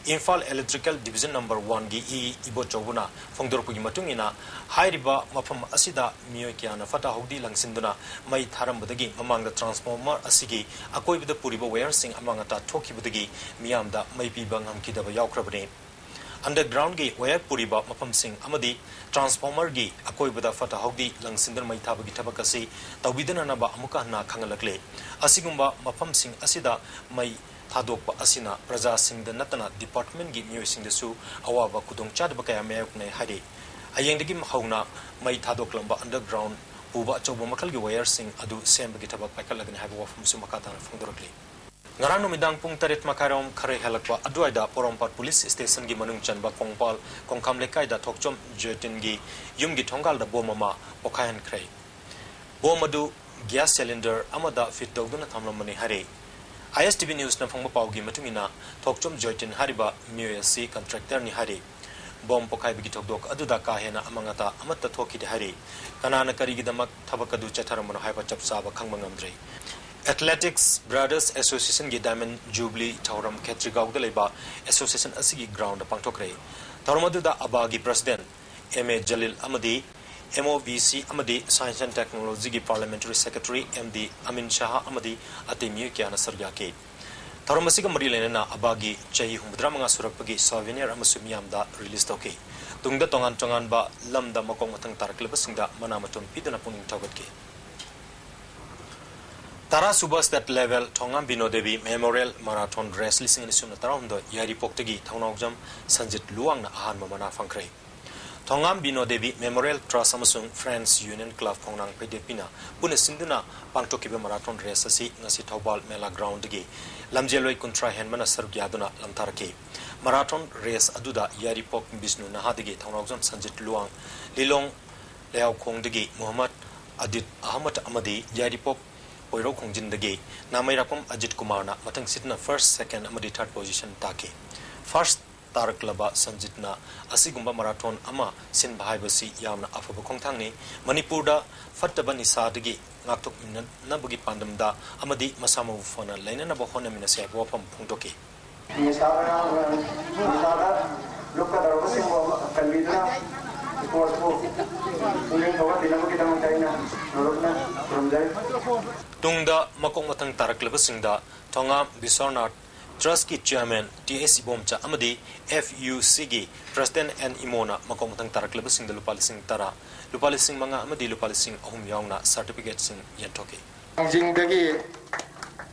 Imphal Electrical Division Number One ꯒꯤ ꯏ ꯏꯕꯣꯆꯧꯕꯅ ꯐꯣꯡꯗꯣꯔꯛꯄꯒꯤ ꯃꯇꯨꯡ ꯏꯟꯅ, ꯍꯥꯏꯔꯤꯕ ꯃꯐꯝ ꯑꯁꯤꯗ ꯃꯤꯑꯣꯏ ꯀꯌꯥꯅ ꯐꯠꯇ ꯍꯥꯎꯗꯤ ꯂꯪꯁꯤꯟꯗꯨꯅ ꯃꯩ ꯊꯥꯔꯝꯕꯗꯒꯤ ꯃꯃꯥꯡꯗ transformer ꯑꯁꯤꯒꯤ ꯑꯀꯣꯏꯕꯗ ꯄꯨꯔꯤꯕ wireꯁꯤꯡ ꯑꯃꯥꯡ ꯑꯇꯥ ꯊꯣꯛꯈꯤꯕꯗꯒꯤ ꯃꯤꯌꯥꯝꯗ ꯃꯩ ꯄꯤꯕ ꯉꯝꯈꯤꯗꯕ ꯌꯥꯎꯈ꯭ꯔꯕꯅꯤ꯫ Undergroundꯒꯤ wire ꯄꯨꯔꯤꯕ ꯃꯐꯝꯁꯤꯡ ꯑꯃꯗꯤ transformerꯒꯤ ꯑꯀꯣꯏꯕꯗ ꯐꯠꯇ ꯍꯥꯎꯗꯤ ꯂꯪꯁꯤꯟꯗꯨꯅ ꯃꯩ ꯊꯥꯕꯒꯤ ꯊꯕꯛ ꯑꯁꯤ ꯇꯧꯕꯤꯗꯅꯅꯕ ꯑꯃꯨꯛꯀ ꯍꯟꯅ ꯈꯪꯍꯜꯂꯛꯂꯦ꯫ ꯑꯁꯤꯒꯨꯝꯕ ꯃꯐꯝꯁꯤꯡ ꯑꯁꯤꯗ ꯃꯩ ꯊꯥꯗꯣꯛꯄ ꯑꯁꯤꯅ ꯄ꯭ꯔꯖꯥꯁꯤꯡꯗ ꯅꯠꯇꯅ departmentꯀꯤ ꯃꯤꯑꯣꯏꯁꯤꯡꯗꯁꯨ ꯑꯋꯥꯕ ꯈꯨꯗꯣꯡꯆꯥꯗꯕ ꯀꯌꯥ ꯃꯥꯌꯣꯛꯅꯩ ꯍꯥꯏꯔꯤ꯫ ꯍꯌꯦꯡꯗꯒꯤ ꯍꯧꯅ ꯃꯩ ꯊꯥꯗꯣꯛꯂꯝꯕ underground ꯄꯨꯕ ꯑꯆꯧꯕ ꯃꯈꯜꯒꯤ wireꯁꯤꯡ ꯑꯗꯨ ꯁꯦꯝꯕꯒꯤ ꯊꯕꯛ ꯄꯥꯏꯈꯠꯂꯒꯅꯤ ꯍꯥꯏꯕ ꯋꯥꯐꯝꯁꯨ ꯃꯈꯥ ꯇꯥꯅ ꯐꯣꯡꯗꯣꯔꯛꯂꯤ꯫ ꯉꯔꯥꯡ ꯅꯨꯃꯤꯗꯥꯡ ꯄꯨꯡ ꯇꯔꯦꯠ ꯃꯈꯥꯏꯔꯣꯝ ꯈꯔ ꯍꯦꯜꯂꯛꯄ ꯑꯗꯨꯋꯥꯏꯗ ꯄꯣꯔꯣꯝꯄꯥꯠ police stationꯒꯤ ꯃꯅꯨꯡ ꯆꯟꯕ ꯀꯣꯡꯄꯥꯜ ꯀꯣꯡꯈꯥꯝ ꯂꯩꯀꯥꯏꯗ ꯊꯣꯛꯆꯣꯝ ꯖꯣꯏꯇꯤꯟꯒꯤ ꯌꯨꯝꯒꯤ ꯊꯣꯡꯒꯥꯜꯗ bomb ꯑꯃ ꯄꯣꯈꯥꯏꯍꯟꯈ꯭ꯔꯦ꯫ Bomb ꯑꯗꯨ gas cylinder ꯑꯃꯗ fit ꯇꯧꯗꯨꯅ ꯊꯝꯂꯝꯕꯅꯤ ꯍꯥꯏꯔꯤ꯫ ISTV newsꯅ ꯐꯪꯕ ꯄꯥꯎꯒꯤ ꯃꯇꯨꯡ ꯏꯟꯅ, ꯊꯣꯛꯆꯣꯝ ꯖꯣꯏꯇꯤꯟ ꯍꯥꯏꯔꯤꯕ ꯃꯤꯑꯣꯏ ꯑꯁꯤ contractorꯅꯤ ꯍꯥꯏꯔꯤ꯫ Bomb ꯄꯣꯈꯥꯏꯕꯒꯤ ꯊꯧꯗꯣꯛ ꯑꯗꯨꯗ ꯀꯥ ꯍꯦꯟꯅ ꯑꯃꯥꯡ ꯑꯇꯥ ꯑꯃꯠꯇ ꯊꯣꯛꯈꯤꯗꯦ ꯍꯥꯏꯔꯤ꯫ ꯀꯅꯥꯅ ꯀꯔꯤꯒꯤꯗꯃꯛ ꯊꯕꯛ ꯑꯗꯨ ꯆꯠꯊꯔꯝꯕꯅꯣ ꯍꯥꯏꯕ ꯆꯞ ꯆꯥꯕ ꯈꯪꯕ ꯉꯝꯗ꯭ꯔꯤ꯫ Athletics Brothers Associationꯒꯤ Diamond Jubilee ꯊꯧꯔꯝ ꯈꯦꯇ꯭ꯔꯤꯒꯥꯎꯗ ꯂꯩꯕ association ꯑꯁꯤꯒꯤ groundꯗ ꯄꯥꯡꯊꯣꯛꯈ꯭ꯔꯦ꯫ ꯊꯧꯔꯝ ꯑꯗꯨꯗ ꯑꯕꯥꯒꯤ president ꯑꯦꯝ ꯑꯦ ꯖꯂꯤꯜ ꯑꯃꯗꯤ MOVC ꯑꯃꯗꯤ Science and Technologyꯒꯤ Parliamentary Secretary M D Amin Shah ꯑꯃꯗꯤ ꯑꯇꯩ ꯃꯤꯑꯣꯏ ꯀꯌꯥꯅ ꯁꯔꯨꯛ ꯌꯥꯈꯤ꯫ ꯊꯧꯔꯝ ꯑꯁꯤꯒ ꯃꯔꯤ ꯂꯩꯅꯅ ꯑꯕꯥꯒꯤ ꯆꯍꯤ ꯍꯨꯝꯐꯨꯇꯔꯥ ꯃꯉꯥ ꯁꯨꯔꯛꯄꯒꯤ souvenir ꯑꯃꯁꯨ ꯃꯤꯌꯥꯝꯗ release ꯇꯧꯈꯤ꯫ ꯇꯨꯡꯗ ꯇꯣꯉꯥꯟ ꯇꯣꯉꯥꯟꯕ ꯂꯝꯗ ꯃꯀꯣꯛ ꯃꯊꯪ ꯇꯥꯔꯛꯂꯤꯕꯁꯤꯡꯗ ꯃꯅꯥ ꯃꯊꯨꯝ ꯄꯤꯗꯨꯅ ꯄꯨꯛꯅꯤꯡ ꯊꯧꯒꯠꯈꯤ꯫ ꯇꯔꯥ ꯁꯨꯕ state level ꯊꯣꯉꯥꯝ ꯕꯤꯅꯣ ꯗꯦꯕꯤ Memorial Marathon Race ꯂꯤꯁꯤꯡ ꯑꯅꯤ ꯁꯨꯞꯅ ꯇꯔꯥꯍꯨꯝꯗꯣꯏ ꯌꯥꯏꯔꯤꯄꯣꯛꯇꯒꯤ ꯊꯧꯅꯥꯎꯖꯝ ꯁꯟꯖꯤꯠ ꯂꯨꯋꯥꯡꯅ ꯑꯍꯥꯟꯕ ꯃꯅꯥ ꯐꯪꯈ꯭ꯔꯦ꯫ ꯊꯣꯉꯥꯝ ꯕꯤꯅꯣ ꯗꯦꯕꯤ Memorial Trust ꯑꯃꯁꯨꯡ Friends Union Club ꯈꯣꯡꯅꯥꯡ ꯐꯩꯗꯦꯠꯄꯤꯅ ꯄꯨꯟꯅ ꯁꯤꯟꯗꯨꯅ ꯄꯥꯡꯊꯣꯛꯈꯤꯕ marathon race ꯑꯁꯤ ꯉꯁꯤ ꯊꯧꯕꯥꯜ ꯃꯦꯂꯥ groundꯗꯒꯤ ꯂꯝꯖꯦꯜꯂꯣꯏ ꯀꯨꯟꯊ꯭ꯔꯥ ꯍꯦꯟꯕꯅ ꯁꯔꯨꯛ ꯌꯥꯗꯨꯅ ꯂꯪꯊꯥꯔꯛꯈꯤ꯫ Marathon race ꯑꯗꯨꯗ ꯌꯥꯏꯔꯤꯄꯣꯛ ꯕꯤꯁꯅꯨ ꯅꯍꯥꯗꯒꯤ ꯊꯧꯅꯥꯎꯖꯝ ꯁꯟꯖꯤꯠ ꯂꯨꯋꯥꯡ, ꯂꯤꯂꯣꯡ ꯂꯩꯍꯥꯎꯈꯣꯡꯗꯒꯤ ꯃꯨꯍꯝꯃꯗ ꯑꯗꯤꯠ ꯑꯍꯃꯗ ꯑꯃꯗꯤ ꯌꯥꯏꯔꯤꯄꯣꯛ ꯄꯣꯏꯔꯧ ꯈꯣꯡꯖꯤꯟꯗꯒꯤ ꯅꯥꯃꯩꯔꯥꯛꯄꯝ ꯑꯖꯤꯠ ꯀꯨꯃꯥꯔꯅ ꯃꯊꯪꯁꯤꯠꯅ first, second ꯑꯃꯗꯤ third position ꯇꯥꯈꯤ꯫ First ꯇꯥꯔꯛꯂꯕ ꯁꯟꯖꯤꯠꯅ ꯑꯁꯤꯒꯨꯝꯕ ꯃꯔꯥꯊꯣꯟ ꯑꯃ ꯁꯤꯟꯕ ꯍꯥꯏꯕꯁꯤ ꯌꯥꯝꯅ ꯑꯐꯕ ꯈꯣꯡꯊꯥꯡꯅꯤ꯫ ꯃꯅꯤꯄꯨꯔꯗ ꯐꯠꯇꯕ ꯅꯤꯁꯥꯗꯒꯤ ꯉꯥꯛꯊꯣꯛꯃꯤꯟꯅꯅꯕꯒꯤ ꯄꯥꯟꯗꯝꯗ ꯑꯃꯗꯤ ꯃꯁꯥ ꯃꯎ ꯐꯅ ꯂꯩꯅꯅꯕ ꯍꯣꯠꯅꯃꯤꯟꯅꯁꯤ ꯍꯥꯏꯕ ꯋꯥꯐꯝ ꯐꯣꯡꯗꯣꯛꯈꯤ꯫ ꯅꯤꯁꯥꯗ ꯅꯤꯁꯥꯗ ꯂꯨꯞꯀꯗꯧꯔꯕꯁꯤꯡꯕꯨ ꯀꯟꯕꯤꯗꯨꯅ ꯏꯁꯄꯣꯔꯠꯄꯨ ꯄꯨꯛꯅꯤꯡ ꯊꯧꯒꯠꯄꯤꯅꯕꯒꯤꯗꯃꯛꯇ ꯑꯩꯅ ꯅꯣꯂꯨꯛꯅ ꯈꯨꯔꯨꯝꯖꯔꯤ꯫ ꯇꯨꯡꯗ ꯃꯀꯣꯛ ꯃꯊꯪ ꯇꯥꯔꯛꯂꯤꯕꯁꯤꯡꯗ ꯊꯣꯉꯥꯝ ꯕꯤꯁ꯭ꯋꯔꯅꯥꯊ ꯇ꯭ꯔꯁꯀꯤ ꯆꯤꯌꯔꯃꯦꯟ ꯇꯤ ꯑꯦꯁ ꯏꯕꯣꯝꯆꯥ ꯑꯃꯗꯤ ꯑꯦꯐ ꯌꯨ ꯁꯤꯒꯤ ꯄ꯭ꯔꯁꯤꯗꯦꯟ ꯑꯦꯟ ꯏꯃꯣꯅ ꯃꯀꯣꯛ ꯃꯊꯪ ꯇꯥꯔꯛꯂꯤꯕꯁꯤꯡꯗ ꯂꯨꯄꯥ ꯂꯤꯁꯤꯡ ꯇꯔꯥ, ꯂꯨꯄꯥ ꯂꯤꯁꯤꯡ ꯃꯉꯥ ꯑꯃꯗꯤ ꯂꯨꯄꯥ ꯂꯤꯁꯤꯡ ꯑꯍꯨꯝ ꯌꯥꯎꯅ ꯁꯥꯔꯇꯤꯐꯤꯀꯦꯠꯁꯤꯡ ꯌꯦꯟꯊꯣꯛꯈꯤ꯫ ꯊꯥꯡꯖꯤꯡꯗꯒꯤ,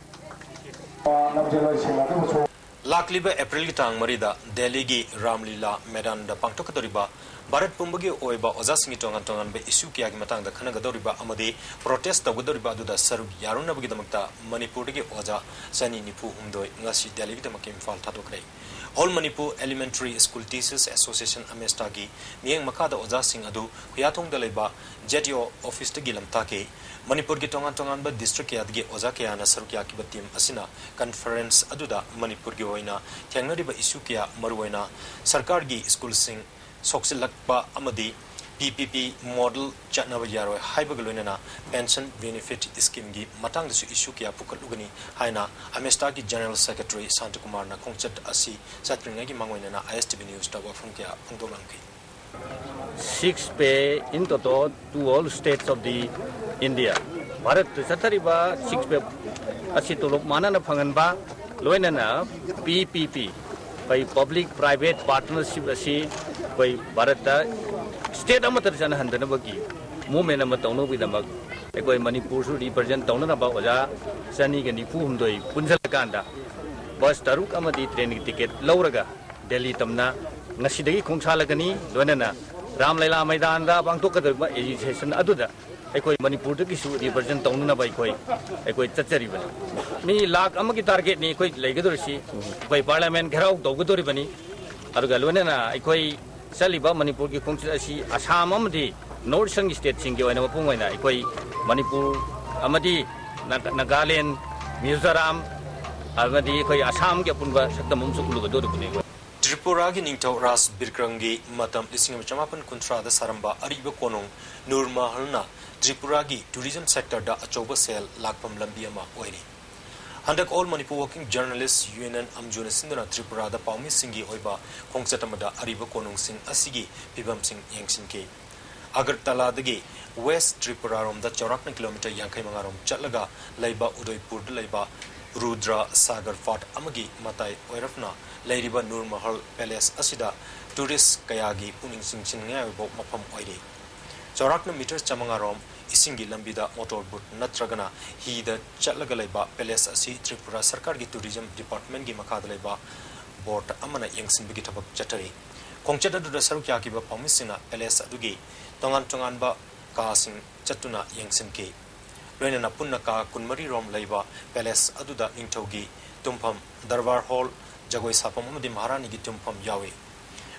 ꯑ, ꯂꯝꯖꯦꯜꯂꯣꯏꯁꯤꯡ ꯑꯗꯨꯕꯨꯁꯨ ꯂꯥꯛꯂꯤꯕ ꯑꯦꯄ꯭ꯔꯤꯜꯒꯤ ꯇꯥꯡ ꯃꯔꯤꯗ ꯗꯦꯜꯂꯤꯒꯤ ꯔꯥꯝꯂꯤꯂꯥ ꯃꯦꯗꯥꯟꯗ ꯄꯥꯡꯊꯣꯛꯀꯗꯧꯔꯤꯕ ꯚꯥꯔꯠ ꯄꯨꯝꯕꯒꯤ ꯑꯣꯏꯕ ꯑꯣꯖꯥꯁꯤꯡꯒꯤ ꯇꯣꯉꯥꯟ ꯇꯣꯉꯥꯟꯕ ꯏꯁꯨ ꯀꯌꯥꯒꯤ ꯃꯇꯥꯡꯗ ꯈꯟꯅꯒꯗꯧꯔꯤꯕ ꯑꯃꯗꯤ ꯄ꯭ꯔꯣꯇꯦꯁ ꯇꯧꯒꯗꯧꯔꯤꯕ ꯑꯗꯨꯗ ꯁꯔꯨꯛ ꯌꯥꯔꯨꯅꯕꯒꯤꯗꯃꯛꯇ ꯃꯅꯤꯄꯨꯔꯗꯒꯤ ꯑꯣꯖꯥ ꯆꯅꯤ ꯅꯤꯐꯨ ꯍꯨꯝꯗꯣꯏ ꯉꯁꯤ ꯗꯦꯜꯂꯤꯒꯤꯗꯃꯛ Imphal ꯊꯥꯗꯣꯛꯈ꯭ꯔꯦ꯫ All Manipur Elementary School Teachers Association, ꯑꯃꯦꯁꯇꯥꯒꯤ ꯃꯤꯠꯌꯦꯡ ꯃꯈꯥꯗ ꯑꯣꯖꯥꯁꯤꯡ ꯑꯗꯨ ꯈꯨꯌꯥꯊꯣꯡꯗ ꯂꯩꯕ ꯖꯦꯠ ꯏ ꯑꯣ ꯑꯣꯐꯤꯁꯇꯒꯤ ꯂꯝꯇꯥꯛꯈꯤ꯫ ꯃꯅꯤꯄꯨꯔꯒꯤ ꯇꯣꯉꯥꯟ ꯇꯣꯉꯥꯟꯕ ꯗꯤꯁꯇ꯭ꯔꯤꯛ ꯀꯌꯥꯗꯒꯤ ꯑꯣꯖꯥ ꯀꯌꯥꯅ ꯁꯔꯨꯛ ꯌꯥꯈꯤꯕ ꯇꯤꯝ ꯑꯁꯤꯅ ꯀꯟꯐꯔꯦꯟꯁ ꯑꯗꯨꯗ ꯃꯅꯤꯄꯨꯔꯒꯤ ꯑꯣꯏꯅ ꯊꯦꯡꯅꯔꯤꯕ ꯏꯁꯨ ꯀꯌꯥ, ꯃꯔꯨꯑꯣꯏꯅ ꯁꯔꯀꯥꯔꯒꯤ ꯁ꯭ꯀꯨꯜꯁꯤꯡ ꯁꯣꯛꯆꯤꯜꯂꯛꯄ ꯑꯃꯗꯤ ꯄꯤ ꯄꯤ ꯄꯤ ꯃꯣꯗꯦꯜ ꯆꯠꯅꯕ ꯌꯥꯔꯣꯏ ꯍꯥꯏꯕꯒ ꯂꯣꯏꯅꯅ ꯄꯦꯟꯁꯟ ꯕꯦꯅꯤꯐꯤꯠ ꯁ꯭ꯀꯤꯝꯒꯤ ꯃꯇꯥꯡꯗꯁꯨ ꯏꯁꯨ ꯀꯌꯥ ꯄꯨꯈꯠꯂꯨꯒꯅꯤ ꯍꯥꯏꯅ ꯑꯃꯦꯁꯇꯥꯒꯤ ꯖꯦꯅꯔꯦꯜ ꯁꯦꯀ꯭ꯔꯦꯇꯔꯤ ꯁꯥꯟꯇꯀꯨꯃꯥꯔꯅ ꯈꯣꯡꯆꯠ ꯑꯁꯤ ꯆꯠꯇ꯭ꯔꯤꯉꯩꯒꯤ ꯃꯥꯡꯑꯣꯏꯅꯅ ꯑꯥꯏ ꯑꯦꯁ ꯇꯤ ꯚꯤ ꯅ꯭ꯌꯨꯁꯇ ꯋꯥꯐꯝ ꯀꯌꯥ ꯐꯣꯡꯗꯣꯛꯂꯝꯈꯤ꯫ Six pay in toto to all states of the India. ꯚꯥꯔꯠꯇ ꯆꯠꯊꯔꯤꯕ ꯁꯤꯛꯁ ꯄꯦ ꯑꯁꯤ ꯇꯣꯂꯣꯞ ꯃꯥꯟꯅꯅ ꯐꯪꯍꯟꯕ, ꯂꯣꯏꯅꯅ ꯄꯤ ꯄꯤ ꯄꯤ, ꯑꯩꯈꯣꯏ ꯄꯕ꯭ꯂꯤꯛ ꯄ꯭ꯔꯥꯏꯚꯦꯠ ꯄꯥꯔꯠꯅꯔꯁꯤꯞ ꯑꯁꯤ ꯑꯩꯈꯣꯏ ꯚꯥꯔꯠꯇ ꯁ꯭ꯇꯦꯠ ꯑꯃꯠꯇꯗ ꯆꯠꯅꯍꯟꯗꯅꯕꯒꯤ ꯃꯨꯞꯃꯦꯟ ꯑꯃ ꯇꯧꯅꯕꯒꯤꯗꯃꯛ ꯑꯩꯈꯣꯏ ꯃꯅꯤꯄꯨꯔꯁꯨ ꯔꯤꯄ꯭ꯔꯖꯦꯟ ꯇꯧꯅꯅꯕ ꯑꯣꯖꯥ ꯆꯅꯤꯒ ꯅꯤꯐꯨ ꯍꯨꯝꯗꯣꯏ ꯄꯨꯟꯁꯤꯜꯂꯀꯥꯟꯗ ꯕꯁ ꯇꯔꯨꯛ ꯑꯃꯗꯤ ꯇ꯭ꯔꯦꯟꯒꯤ ꯇꯤꯀꯦꯠ ꯂꯧꯔꯒ ꯗꯦꯜꯂꯤ ꯇꯝꯅ ꯉꯁꯤꯗꯒꯤ ꯈꯣꯡꯁꯥꯜꯂꯒꯅꯤ꯫ ꯂꯣꯏꯅꯅ ꯔꯥꯝꯂꯤꯂꯥ ꯃꯩꯗꯥꯟꯗ ꯄꯥꯡꯊꯣꯛꯀꯗꯧꯔꯤꯕ ꯑꯦꯖꯤꯇꯦꯁꯟ ꯑꯗꯨꯗ ꯑꯩꯈꯣꯏ ꯃꯅꯤꯄꯨꯔꯗꯒꯤꯁꯨ ꯔꯤꯄ꯭ꯔꯖꯦꯟ ꯇꯧꯅꯅꯕ ꯑꯩꯈꯣꯏ, ꯑꯩꯈꯣꯏ ꯆꯠꯆꯔꯤꯕꯅꯤ꯫ ꯃꯤ ꯂꯥꯈ ꯑꯃꯒꯤ ꯇꯥꯔꯒꯦꯠꯅꯤ ꯑꯩꯈꯣꯏ ꯂꯩꯒꯗꯧꯔꯤꯁꯤ꯫ ꯑꯩꯈꯣꯏ ꯄꯥꯔꯂꯤꯌꯥꯃꯦꯟ ꯘꯦꯔꯥꯎ ꯇꯧꯒꯗꯧꯔꯤꯕꯅꯤ꯫ ꯑꯗꯨꯒ ꯂꯣꯏꯅꯅ ꯑꯩꯈꯣꯏ ꯆꯠꯂꯤꯕ ꯃꯅꯤꯄꯨꯔꯒꯤ ꯈꯣꯡꯆꯠ ꯑꯁꯤ ꯑꯁꯥꯝ ꯑꯃꯗꯤ ꯅꯣꯔꯠ ꯏꯁꯇꯔꯟꯒꯤ ꯁ꯭ꯇꯦꯠꯁꯤꯡꯒꯤ ꯑꯣꯏꯅ ꯃꯄꯨꯡ ꯑꯣꯏꯅ ꯑꯩꯈꯣꯏ ꯃꯅꯤꯄꯨꯔ ꯑꯃꯗꯤ ꯅꯥꯒꯥ-, ꯅꯥꯒꯥꯂꯦꯟ, ꯃꯤꯖꯣꯔꯥꯝ ꯑꯃꯗꯤ ꯑꯩꯈꯣꯏ ꯑꯁꯥꯝꯒꯤ ꯑꯄꯨꯟꯕ ꯁꯛꯇꯝ ꯑꯃꯁꯨ ꯎꯠꯂꯨꯒꯗꯧꯔꯤꯕꯅꯤ ꯑꯩꯈꯣꯏ꯫ ꯇ꯭ꯔꯤꯄꯨꯔꯥꯒꯤ ꯅꯤꯡꯊꯧ ꯔꯥꯖ ꯕꯤꯀ꯭ꯔꯝꯒꯤ ꯃꯇꯝ ꯂꯤꯁꯤꯡ ꯑꯃ ꯆꯃꯥꯄꯟ ꯀꯨꯟꯊ꯭ꯔꯥꯗ ꯁꯥꯔꯝꯕ ꯑꯔꯤꯕ ꯀꯣꯅꯨꯡ ꯅꯨꯔ ꯃꯍꯜꯅ ꯇ꯭ꯔꯤꯄꯨꯔꯥꯒꯤ tourism sectorꯗ ꯑꯆꯧꯕ ꯁꯦꯜ ꯂꯥꯛꯐꯝ ꯂꯝꯕꯤ ꯑꯃ ꯑꯣꯏꯔꯤ꯫ ꯍꯟꯗꯛ All Manipur Working Journalist Union, ꯑꯝꯖꯨꯅ ꯁꯤꯟꯗꯨꯅ ꯇ꯭ꯔꯤꯄꯨꯔꯥꯗ ꯄꯥꯎꯃꯤꯁꯤꯡꯒꯤ ꯑꯣꯏꯕ ꯈꯣꯡꯆꯠ ꯑꯃꯗ ꯑꯔꯤꯕ ꯀꯣꯅꯨꯡꯁꯤꯡ ꯑꯁꯤꯒꯤ ꯐꯤꯕꯝꯁꯤꯡ ꯌꯦꯡꯁꯤꯟꯈꯤ꯫ ꯑꯒꯔꯇꯂꯥꯗꯒꯤ West ꯇ꯭ꯔꯤꯄꯨꯔꯥꯔꯣꯝꯗ ꯆꯥꯎꯔꯥꯛꯅ kilometre ꯌꯥꯡꯈꯩ ꯃꯉꯥ ꯔꯣꯝ ꯆꯠꯂꯒ ꯂꯩꯕ ꯎꯗꯣꯏꯄꯨꯔꯗ ꯂꯩꯕ ꯔꯨꯗ꯭ꯔ ꯁꯥꯒꯔ ꯐꯥꯠ ꯑꯃꯒꯤ ꯃꯇꯥꯏ ꯑꯣꯏꯔꯞꯅ ꯂꯩꯔꯤꯕ ꯅꯨꯔ ꯃꯍꯜ palace ꯑꯁꯤꯗ tourist ꯀꯌꯥꯒꯤ ꯄꯨꯛꯅꯤꯡ ꯆꯤꯡꯁꯤꯟꯅꯤꯡꯉꯥꯏ ꯑꯣꯏꯕ ꯃꯐꯝ ꯑꯣꯏꯔꯤ꯫ ꯆꯥꯎꯔꯥꯛꯅ metre ꯆꯥꯃꯉꯥ ꯔꯣꯝ ꯏꯁꯤꯡꯒꯤ ꯂꯝꯕꯤꯗ motor boat ꯅꯠꯇ꯭ꯔꯒꯅ ꯍꯤꯗ ꯆꯠꯂꯒ ꯂꯩꯕ palace ꯑꯁꯤ ꯇ꯭ꯔꯤꯄꯨꯔꯥ ꯁꯔꯀꯥꯔꯒꯤ tourism departmentꯀꯤ ꯃꯈꯥꯗ ꯂꯩꯕ board ꯑꯃꯅ ꯌꯦꯡꯁꯤꯟꯕꯒꯤ ꯊꯕꯛ ꯆꯠꯊꯔꯤ꯫ ꯈꯣꯡꯆꯠ ꯑꯗꯨꯗ ꯁꯔꯨꯛ ꯌꯥꯈꯤꯕ ꯄꯥꯎꯃꯤꯁꯤꯡꯅ palace ꯑꯗꯨꯒꯤ ꯇꯣꯉꯥꯟ ꯇꯣꯉꯥꯟꯕ ꯀꯥꯁꯤꯡ ꯆꯠꯇꯨꯅ ꯌꯦꯡꯁꯤꯟꯈꯤ꯫ ꯂꯣꯏꯅꯅ ꯄꯨꯟꯅ ꯀꯥ ꯀꯨꯟꯃꯔꯤ ꯔꯣꯝ ꯂꯩꯕ palace ꯑꯗꯨꯗ ꯅꯤꯡꯊꯧꯒꯤ ꯇꯨꯝꯐꯝ, ꯗꯔꯕꯥꯔ ꯍꯣꯜ, ꯖꯒꯣꯏ ꯁꯥꯐꯝ ꯑꯃꯗꯤ ꯃꯍꯥꯔꯥꯅꯤꯒꯤ ꯇꯨꯝꯐꯝ ꯌꯥꯎꯏ꯫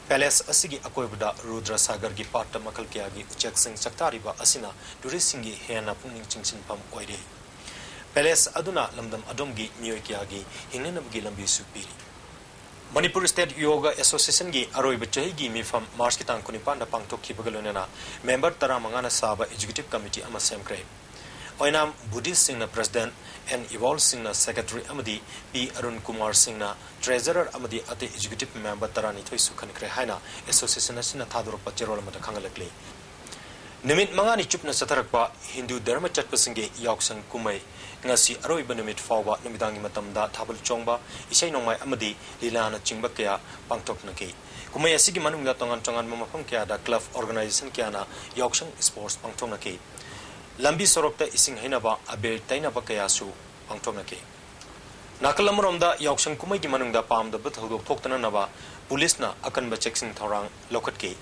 Palace ꯑꯁꯤꯒꯤ ꯑꯀꯣꯏꯕꯗ ꯔꯨꯗ꯭ꯔ ꯁꯥꯒꯔꯒꯤ ꯄꯥꯠꯇ ꯃꯈꯜ ꯀꯌꯥꯒꯤ ꯎꯆꯦꯛꯁꯤꯡ ꯆꯥꯛꯇꯥꯔꯤꯕ ꯑꯁꯤꯅ touristꯁꯤꯡꯒꯤ ꯍꯦꯟꯅ ꯄꯨꯛꯅꯤꯡ ꯆꯤꯡꯁꯤꯟꯐꯝ ꯑꯣꯏꯔꯤ꯫ Palace ꯑꯗꯨꯅ ꯂꯝꯗꯝ ꯑꯗꯣꯝꯒꯤ ꯃꯤꯑꯣꯏ ꯀꯌꯥꯒꯤ ꯍꯤꯡꯅꯅꯕꯒꯤ ꯂꯝꯕꯤꯁꯨ ꯄꯤꯔꯤ꯫ ꯃꯅꯤꯄꯨꯔ State Yoga Associationꯒꯤ ꯑꯔꯣꯏꯕ ꯆꯍꯤꯒꯤ ꯃꯤꯐꯝ Marchꯀꯤ ꯇꯥꯡ ꯀꯨꯟꯅꯤꯄꯥꯟꯗ ꯄꯥꯡꯊꯣꯛꯈꯤꯕꯒ ꯂꯣꯏꯅꯅ member ꯇꯔꯥꯃꯉꯥꯅ ꯁꯥꯕ executive committee ꯑꯃ ꯁꯦꯝꯈ꯭ꯔꯦ꯫ ꯑꯣꯏꯅꯥꯝ ꯕꯨꯙꯤꯁꯁꯤꯡꯅ president, ꯑꯦꯟ ꯏꯕꯣꯜ ꯁꯤꯡꯅ secretary ꯑꯃꯗꯤ ꯄꯤ ꯑꯔꯨꯟ ꯀꯨꯃꯥꯔ ꯁꯤꯡꯅ treasurer ꯑꯃꯗꯤ ꯑꯇꯩ executive member ꯇꯔꯥꯅꯤꯊꯣꯏꯁꯨ ꯈꯟꯈ꯭ꯔꯦ ꯍꯥꯏꯅ association ꯑꯁꯤꯅ ꯊꯥꯗꯣꯔꯛꯄ ꯆꯦꯔꯣꯜ ꯑꯃꯗ ꯈꯪꯍꯜꯂꯛꯂꯤ꯫ ꯅꯨꯃꯤꯠ ꯃꯉꯥꯅꯤ ꯆꯨꯞꯅ ꯆꯠꯊꯔꯛꯄ ꯍꯤꯟꯗꯨ ꯙꯔꯃ ꯆꯠꯄꯁꯤꯡꯒꯤ ꯌꯥꯎꯁꯪ ꯀꯨꯝꯍꯩ ꯉꯁꯤ ꯑꯔꯣꯏꯕ ꯅꯨꯃꯤꯠ ꯐꯥꯎꯕ ꯅꯨꯃꯤꯗꯥꯡꯒꯤ ꯃꯇꯝꯗ ꯊꯥꯕꯜ ꯆꯣꯡꯕ, ꯏꯁꯩ ꯅꯣꯡꯃꯥꯏ ꯑꯃꯗꯤ ꯂꯤꯂꯥꯅꯆꯤꯡꯕ ꯀꯌꯥ ꯄꯥꯡꯊꯣꯛꯅꯈꯤ꯫ ꯀꯨꯝꯍꯩ ꯑꯁꯤꯒꯤ ꯃꯅꯨꯡꯗ ꯇꯣꯉꯥꯟ ꯇꯣꯉꯥꯟꯕ ꯃꯐꯝ ꯀꯌꯥꯗ club organization ꯀꯌꯥꯅ ꯌꯥꯎꯁꯪ sports ꯄꯥꯡꯊꯣꯛꯅꯈꯤ꯫ ꯂꯝꯕꯤ ꯁꯣꯔꯣꯛꯇ ꯏꯁꯤꯡ ꯍꯩꯅꯕ, ꯑꯕꯦꯔ ꯇꯩꯅꯕ ꯀꯌꯥꯁꯨ ꯄꯥꯡꯊꯣꯛꯅꯈꯤ꯫ ꯅꯥꯀꯜ ꯑꯃꯔꯣꯝꯗ ꯌꯥꯎꯁꯪ ꯀꯨꯝꯍꯩꯒꯤ ꯃꯅꯨꯡꯗ ꯄꯥꯝꯗꯕ ꯊꯧꯗꯣꯛ ꯊꯣꯛꯇꯅꯅꯕ ꯄꯨꯂꯤꯁꯅ ꯑꯀꯟꯕ ꯆꯦꯛꯁꯤꯟ ꯊꯧꯔꯥꯡ ꯂꯧꯈꯠꯈꯤ꯫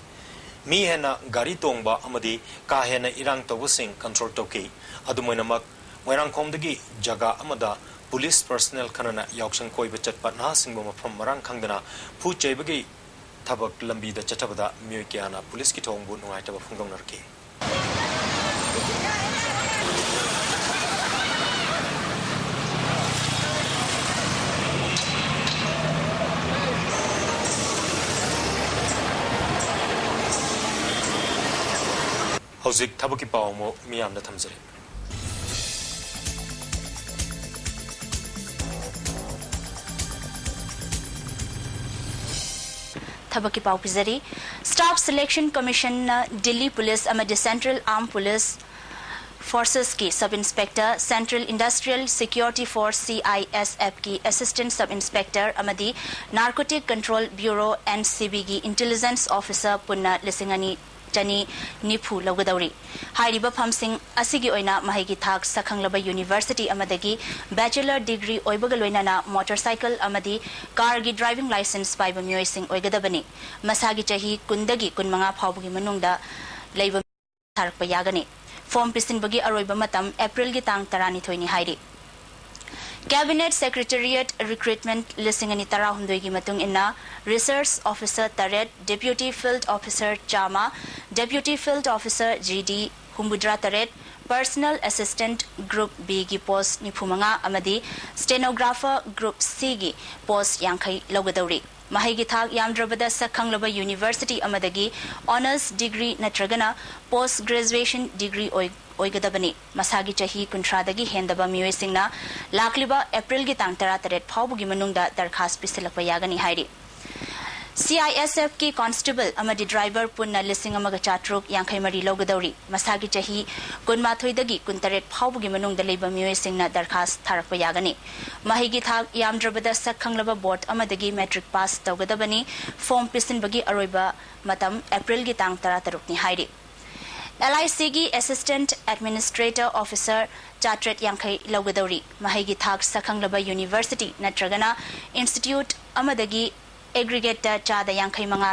ꯃꯤ ꯍꯦꯟꯅ ꯒꯥꯔꯤ ꯇꯣꯡꯕ ꯑꯃꯗꯤ ꯀꯥ ꯍꯦꯟꯅ ꯏꯔꯥꯡ ꯇꯧꯕꯁꯤꯡ control ꯇꯧꯈꯤ꯫ ꯑꯗꯨꯝ ꯑꯣꯏꯅꯃꯛ, ꯃꯣꯏꯔꯥꯡꯈꯣꯝꯗꯒꯤ ꯖꯒꯥ ꯑꯃꯗ ꯄꯨꯂꯤꯁ personnel ꯈꯔꯅ ꯌꯥꯎꯁꯪ ꯀꯣꯏꯕ ꯆꯠꯄ ꯅꯍꯥꯁꯤꯡꯕꯨ ꯃꯐꯝ ꯃꯔꯥꯡ ꯈꯪꯗꯅ ꯐꯨ ꯆꯩꯕꯒꯤ ꯊꯕꯛ ꯂꯝꯕꯤꯗ ꯆꯠꯊꯕꯗ ꯃꯤꯑꯣꯏ ꯀꯌꯥꯅ ꯄꯨꯂꯤꯁꯀꯤ ꯊꯧꯑꯣꯡꯕꯨ ꯅꯨꯡꯉꯥꯏꯇꯕ ꯐꯣꯡꯗꯣꯛꯅꯔꯛꯈꯤ꯫ ꯍꯧꯖꯤꯛ ꯊꯕꯛꯀꯤ ꯄꯥꯎ ꯑꯃꯨꯛ ꯃꯤꯌꯥꯝꯗ ꯊꯝꯖꯔꯤ꯫ ꯊꯕꯛꯀꯤ ꯄꯥꯎ ꯄꯤꯖꯔꯤ꯫ Staff Selection Commissionꯅ ꯗꯤꯜꯂꯤ ꯄꯨꯂꯤꯁ ꯑꯃꯗꯤ Central Armed Police Forcesꯀꯤ Sub Inspector, Central Industrial Security Force, CISFꯀꯤ Assistant Sub Inspector ꯑꯃꯗꯤ Narcotic Control Bureau, NCBꯒꯤ Intelligence Officer ꯄꯨꯟꯅ ꯂꯤꯁꯤꯡ ꯑꯅꯤ ꯆꯅꯤ ꯅꯤꯐꯨ ꯂꯧꯒꯗꯧꯔꯤ꯫ ꯍꯥꯏꯔꯤꯕ ꯐꯝꯁꯤꯡ ꯑꯁꯤꯒꯤ ꯑꯣꯏꯅ ꯃꯍꯩꯒꯤ ꯊꯥꯛ ꯁꯛꯈꯪꯂꯕ university ꯑꯃꯗꯒꯤ bachelor degree ꯑꯣꯏꯕꯒ ꯂꯣꯏꯅꯅ motorcycle ꯑꯃꯗꯤ carꯒꯤ driving licence ꯄꯥꯏꯕ ꯃꯤꯑꯣꯏꯁꯤꯡ ꯑꯣꯏꯒꯗꯕꯅꯤ꯫ ꯃꯁꯥꯒꯤ ꯆꯍꯤ ꯀꯨꯟꯗꯒꯤ ꯀꯨꯟꯃꯉꯥ ꯐꯥꯎꯕꯒꯤ ꯃꯅꯨꯡꯗ ꯂꯩꯕ ꯊꯥꯔꯛꯄ ꯌꯥꯒꯅꯤ꯫ Form ꯄꯤꯁꯤꯟꯕꯒꯤ ꯑꯔꯣꯏꯕ ꯃꯇꯝ Aprilꯒꯤ ꯇꯥꯡ ꯇꯔꯥꯅꯤꯊꯣꯏꯅꯤ ꯍꯥꯏꯔꯤ꯫ Cabinet Secretariat Recruitment ꯂꯤꯁꯤꯡ ꯑꯅꯤ ꯇꯔꯥꯍꯨꯝꯗꯣꯏꯒꯤ ꯃꯇꯨꯡ ꯏꯟꯅ Research Officer ꯇꯔꯦꯠ, Deputy Field Officer ꯆꯥꯝꯃ, Deputy Field Officer, GD, ꯍꯨꯝꯐꯨꯇꯔꯥ ꯇꯔꯦꯠ, Personal Assistant Group Bꯒꯤ post ꯅꯤꯐꯨꯃꯉꯥ ꯑꯃꯗꯤ Stenographer Group Cꯒꯤ post ꯌꯥꯡꯈꯩ ꯂꯧꯒꯗꯧꯔꯤ꯫ ꯃꯍꯩꯒꯤ ꯊꯥꯛ ꯌꯥꯝꯗ꯭ꯔꯕꯗ ꯁꯛꯈꯪꯂꯕ university ꯑꯃꯗꯒꯤ honours degree ꯅꯠꯇ꯭ꯔꯒꯅ post graduation degree ꯑꯣꯏ-, ꯑꯣꯏꯒꯗꯕꯅꯤ꯫ ꯃꯁꯥꯒꯤ ꯆꯍꯤ ꯀꯨꯟꯊ꯭ꯔꯥꯗꯒꯤ ꯍꯦꯟꯗꯕ ꯃꯤꯑꯣꯏꯁꯤꯡꯅ ꯂꯥꯛꯂꯤꯕ Aprilꯒꯤ ꯇꯥꯡ ꯇꯔꯥꯇꯔꯦꯠ ꯐꯥꯎꯕꯒꯤ ꯃꯅꯨꯡꯗ ꯗꯔꯈꯥꯁ ꯄꯤꯁꯤꯜꯂꯛꯄ ꯌꯥꯒꯅꯤ ꯍꯥꯏꯔꯤ꯫ CISFꯀꯤ constable ꯑꯃꯗꯤ driver ꯄꯨꯟꯅ ꯂꯤꯁꯤꯡ ꯑꯃꯒ ꯆꯥꯇ꯭ꯔꯨꯛ ꯌꯥꯡꯈꯩ ꯃꯔꯤ ꯂꯧꯒꯗꯧꯔꯤ꯫ ꯃꯁꯥꯒꯤ ꯆꯍꯤ ꯀꯨꯟꯃꯥꯊꯣꯏꯗꯒꯤ ꯀꯨꯟꯇꯔꯦꯠ ꯐꯥꯎꯕꯒꯤ ꯃꯅꯨꯡꯗ ꯂꯩꯕ ꯃꯤꯑꯣꯏꯁꯤꯡꯅ ꯗꯔꯈꯥꯁ ꯊꯥꯔꯛꯄ ꯌꯥꯒꯅꯤ꯫ ꯃꯍꯩꯒꯤ ꯊꯥꯛ ꯌꯥꯝꯗ꯭ꯔꯕꯗ ꯁꯛꯈꯪꯂꯕ board ꯑꯃꯗꯒꯤ matric pass ꯇꯧꯒꯗꯕꯅꯤ꯫ Form ꯄꯤꯁꯤꯟꯕꯒꯤ ꯑꯔꯣꯏꯕ ꯃꯇꯝ Aprilꯒꯤ ꯇꯥꯡ ꯇꯔꯥꯇꯔꯨꯛꯅꯤ ꯍꯥꯏꯔꯤ꯫ LICꯒꯤ Assistant Administrator Officer ꯆꯥꯇ꯭ꯔꯦꯠ ꯌꯥꯡꯈꯩ ꯂꯧꯒꯗꯧꯔꯤ꯫ ꯃꯍꯩꯒꯤ ꯊꯥꯛ ꯁꯛꯈꯪꯂꯕ university ꯅꯠꯇ꯭ꯔꯒꯅ institute ꯑꯃꯗꯒꯤ aggregateꯇ ꯆꯥꯗ ꯌꯥꯡꯈꯩ ꯃꯉꯥ